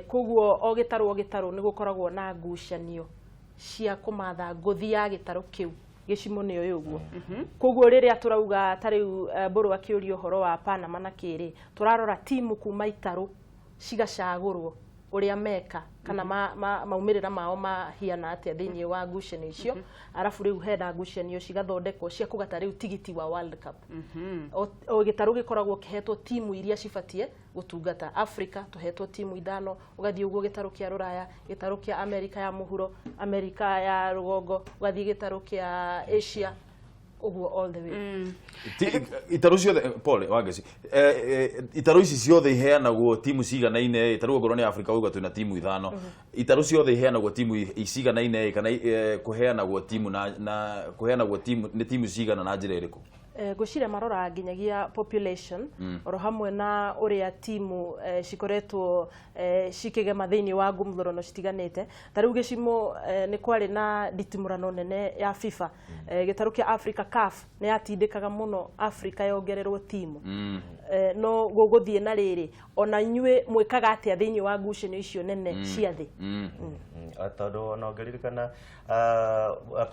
Koguo o gĩtarũ o gĩtarũ nĩ gũkoragwo na ngucanio cia kũmatha ngũthi ya gĩtarũ kĩu. Gĩcimo nĩyo ĩ ũguo. Koguo rĩrĩa tũrauga ta rĩu Mbũrũ akĩũria ũhoro wa Panama na kĩrĩ, tũrarora timu kuma itarũ cigacagũrwo ũrĩa meka kana maumĩrĩra mao mahiana atĩa thĩinĩ wa ngucanio icio. Arabu rĩu hena ngucanio cigathondekwo cia kũgata rĩu tigiti wa World Cup. O gĩtarũ gĩkoragwo kĩhetwo timu iria cibatie gũtungata Africa, tũhetwo timu ithano. Ũgathiĩ ũguo gĩtarũ kĩa Rũraya, gĩtarũ kĩa Amerika ya mũhuro, Amerika ya rũgongo, ũgathiĩ gĩtarũ kĩa Asia, ũguo all the way. Itarũ ciothe, pole Wangeci, itarũ ici ciothe iheanagwo timu ciganaine? Tarĩu okorwo nĩ Africa uga twĩna timu ithano, itarũ ciothe iheanagwo timu ciganaine, kana kũheanagwo timu na kũheanagwo timu nĩ timu cigana na njĩra ĩrĩkũ? Ngwĩciria marora nginyagia population oro hamwe na ũrĩa timu cikoretwo cikĩgema thĩinĩ wa ngumthũrano citiganĩte. Ta rĩu gĩcimo nĩ kwarĩ na nditimũrano nene ya FIFA, gĩtarũ kĩa Africa CAF nĩ yatindĩkaga mũno Africa yongererwo timu. No gũgũthiĩ na rĩrĩ, ona inyuĩ mwĩkaga atĩa thĩinĩ wa ngucanio icio nene cia thĩ? Tondũ ona ũngĩririkana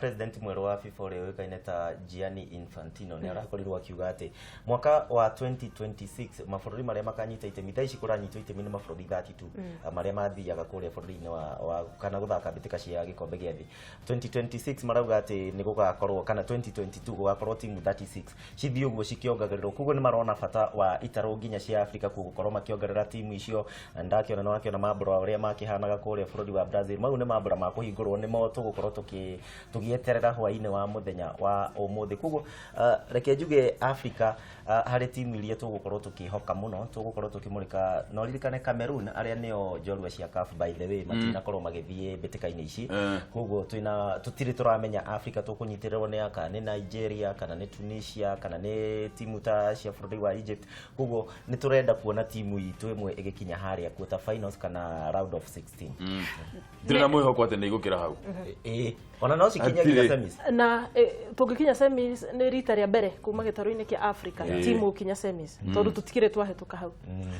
president mwerũ wa FIFA ũrĩa ũĩkaine ta Gianni Infantino nĩ arakorirwo akiuga atĩ mwaka wa 2026 mabũrũri marĩa makanyita itemi, thaa ici kũranyitwo itemi nĩ mabũrũri 32 marĩa mathiaga kũrĩa bũrũri-inĩ wa kana gũthaka mbĩtĩka cia gĩkombe gĩa thĩ. 2026 marauga atĩ nĩ gũgakorwo, kana 2022 gũgakorwo timu 36 cithiĩ ũguo cikĩongagĩrĩrwo. Koguo nĩ marona bata wa itarũ nginya cia Afrika gũkorwo makĩongerera timu icio. Na ndakĩona nĩ wakĩona mambũra ũrĩa makĩhanaga kũrĩa bũrũri wa Brazil, mau nĩ mambũra ma kũhingũrwo, nĩmo tũgũkorwo tũgĩeterera hwaĩ-inĩ wa mũthenya wa ũmũthĩ. Koguo reke njuge Africa harĩ timu iria tũgũkorwo tũkĩhoka mũno, tũgũkorwo tũkĩmũrĩka. No ririkane Cameroon arĩa nĩo njorua cia CAF, by the way, matinakorwo magĩthiĩ mbĩtĩka-inĩ ici. Koguo twĩna tũtirĩ tũramenya Africa tũkũnyitĩrĩrwo nĩ aka, nĩ Nigeria kana nĩ Tunisia kana nĩ timu ta cia bũrũri wa Egypt. Koguo nĩ tũrenda kuona timu itũ ĩmwe ĩgĩkinya harĩa quarter finals kana round of 16. Ndirĩ na mwĩhoko atĩ nĩ igũkĩra hau. Ĩĩ, ona no cikinye nginya Hatirĩ. semis. Na tũngĩkinya semis nĩ rita rĩa mbere kuma gĩtarũ-inĩ kĩa Africa timu gũkinya semis, tondũ tũtikĩrĩ twahĩtũka hau.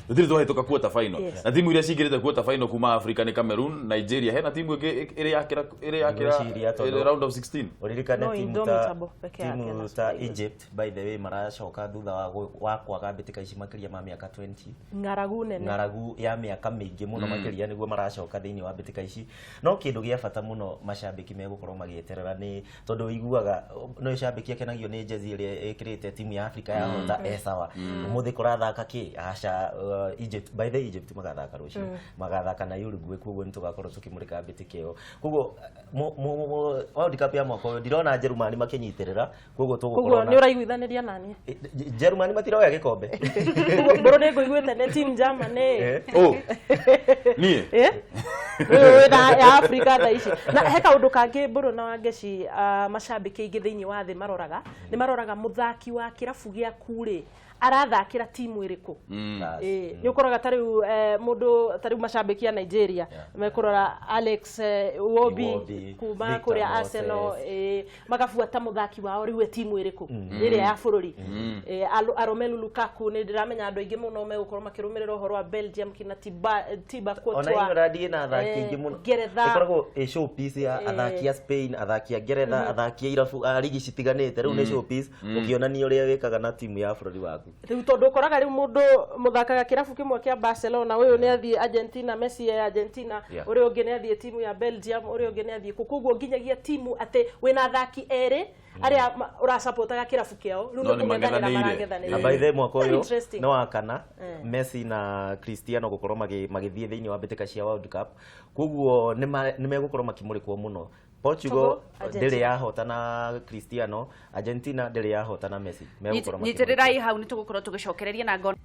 Tũtirĩ twahĩtũka quarter final. Yes. Na timu iria cingĩrĩte quarter final kuma Africa nĩ Cameroon, Nigeria. Hena timu ĩngĩ ĩrĩ yakĩra ĩrĩ yakĩra Ngwĩciria tondũ- ĩrĩ round of 16? Ũririkane No timu ta Indomitable peke yake timu na ta Super Eagles. Egypt, by the way, maracoka thutha wa kwaga mbĩtĩka ici makĩria ma mĩaka 20. Ng'aragu nene. Ng'aragu ya mĩaka mĩingĩ mũno makĩria nĩguo maracoka thĩinĩ wa mbĩtĩka ici. No kĩndũ gĩa bata mũno macambĩki megũkorwo magĩeterera nĩ tondũ ũiguaga no cambĩki akenagio nĩ jezi ĩrĩa ĩkĩrĩte timu ya Africa yahota e sawa. Ũmũthĩ kũrathaka kĩ aca, Egypt, by the way, Egypt magathaka rũciũ, magathaka na Uruguay. Koguo nĩ tũgakorwo tũkĩmũrĩka mbĩtĩka ĩyo. Koguo World Cup ya mwaka ũyũ ndirona Jerumani makĩnyitĩrĩra, koguo Koguo tũgũkorwo nĩ na ũraiguithanĩria naniĩ? Jerumani matiroya gĩkombe. Koguo mbũrũ nĩ ngũiguĩte nĩ team Germany. Oh, niĩ. Rĩu wĩna ya Africa thaa ici. Na he kaũndũ kangĩ mbũrũ na Wangeci, macambĩki aingĩ thĩinĩ wa thĩ maroraga, nĩ maroraga mũthaki wa kĩrabu gĩaku rĩ arathakĩra timu ĩrĩkũ. Bas. Nĩ ũkoraga ta rĩu mũndũ ta rĩu macambĩki a Nigeria mekũrora Alex Iwobi Iwobi, kuma Victor kũrĩa Moses. Arsenal, magabuata mũthaki wao rĩu e timu ĩrĩkũ ĩrĩa ya bũrũri. Romelu Lukaku nĩ ndĩramenya andũ aingĩ mũno megũkorwo makĩrũmĩrĩra ũhoro wa Belgium kina Thibaut Ona Courtois. England ĩna athaki aingĩ mũno. Ngeretha. Ĩkoragwo ĩ showpiece ya athaki a Spain, athaki a Ngeretha, athaki a irabu a ligi citiganĩte. Rĩu nĩ showpiece ũkĩonania ũrĩa wĩkaga na timu ya bũrũri waku. Rĩu tondũ ũkoraga rĩu mũndũ mũthakaga kĩrabu kĩmwe kĩa Barcelona, ũyũ nĩ athiĩ Argentina, Messi e Argentina, ũrĩa ũngĩ nĩ athiĩ timu ya Belgium, ũrĩa ũngĩ nĩ athiĩ kũ. Koguo nginyagia timu atĩ wĩna athaki erĩ arĩa ũracapotaga kĩrabu kĩao rĩu No nĩ nĩ kũng'ethanĩra mang'ethanĩire. marang'ethanĩra. Na by the way, mwaka Very ũyũ interesting. nĩ wa kana Messi na Cristiano gũkorwo magĩthiĩ thĩinĩ wa mbĩtĩka cia World Cup. Koguo nĩ megũkorwo makĩmũrĩkwo mũno. Portugal Togo, Argentina. ndĩrĩ yahota na Cristiano, Argentina ndĩrĩ yahota na Messi. Megũkorwo makĩmũrĩkwo. Nyitĩrĩrai hau, nĩ tũgũkorwo tũgĩcokereria na ngona.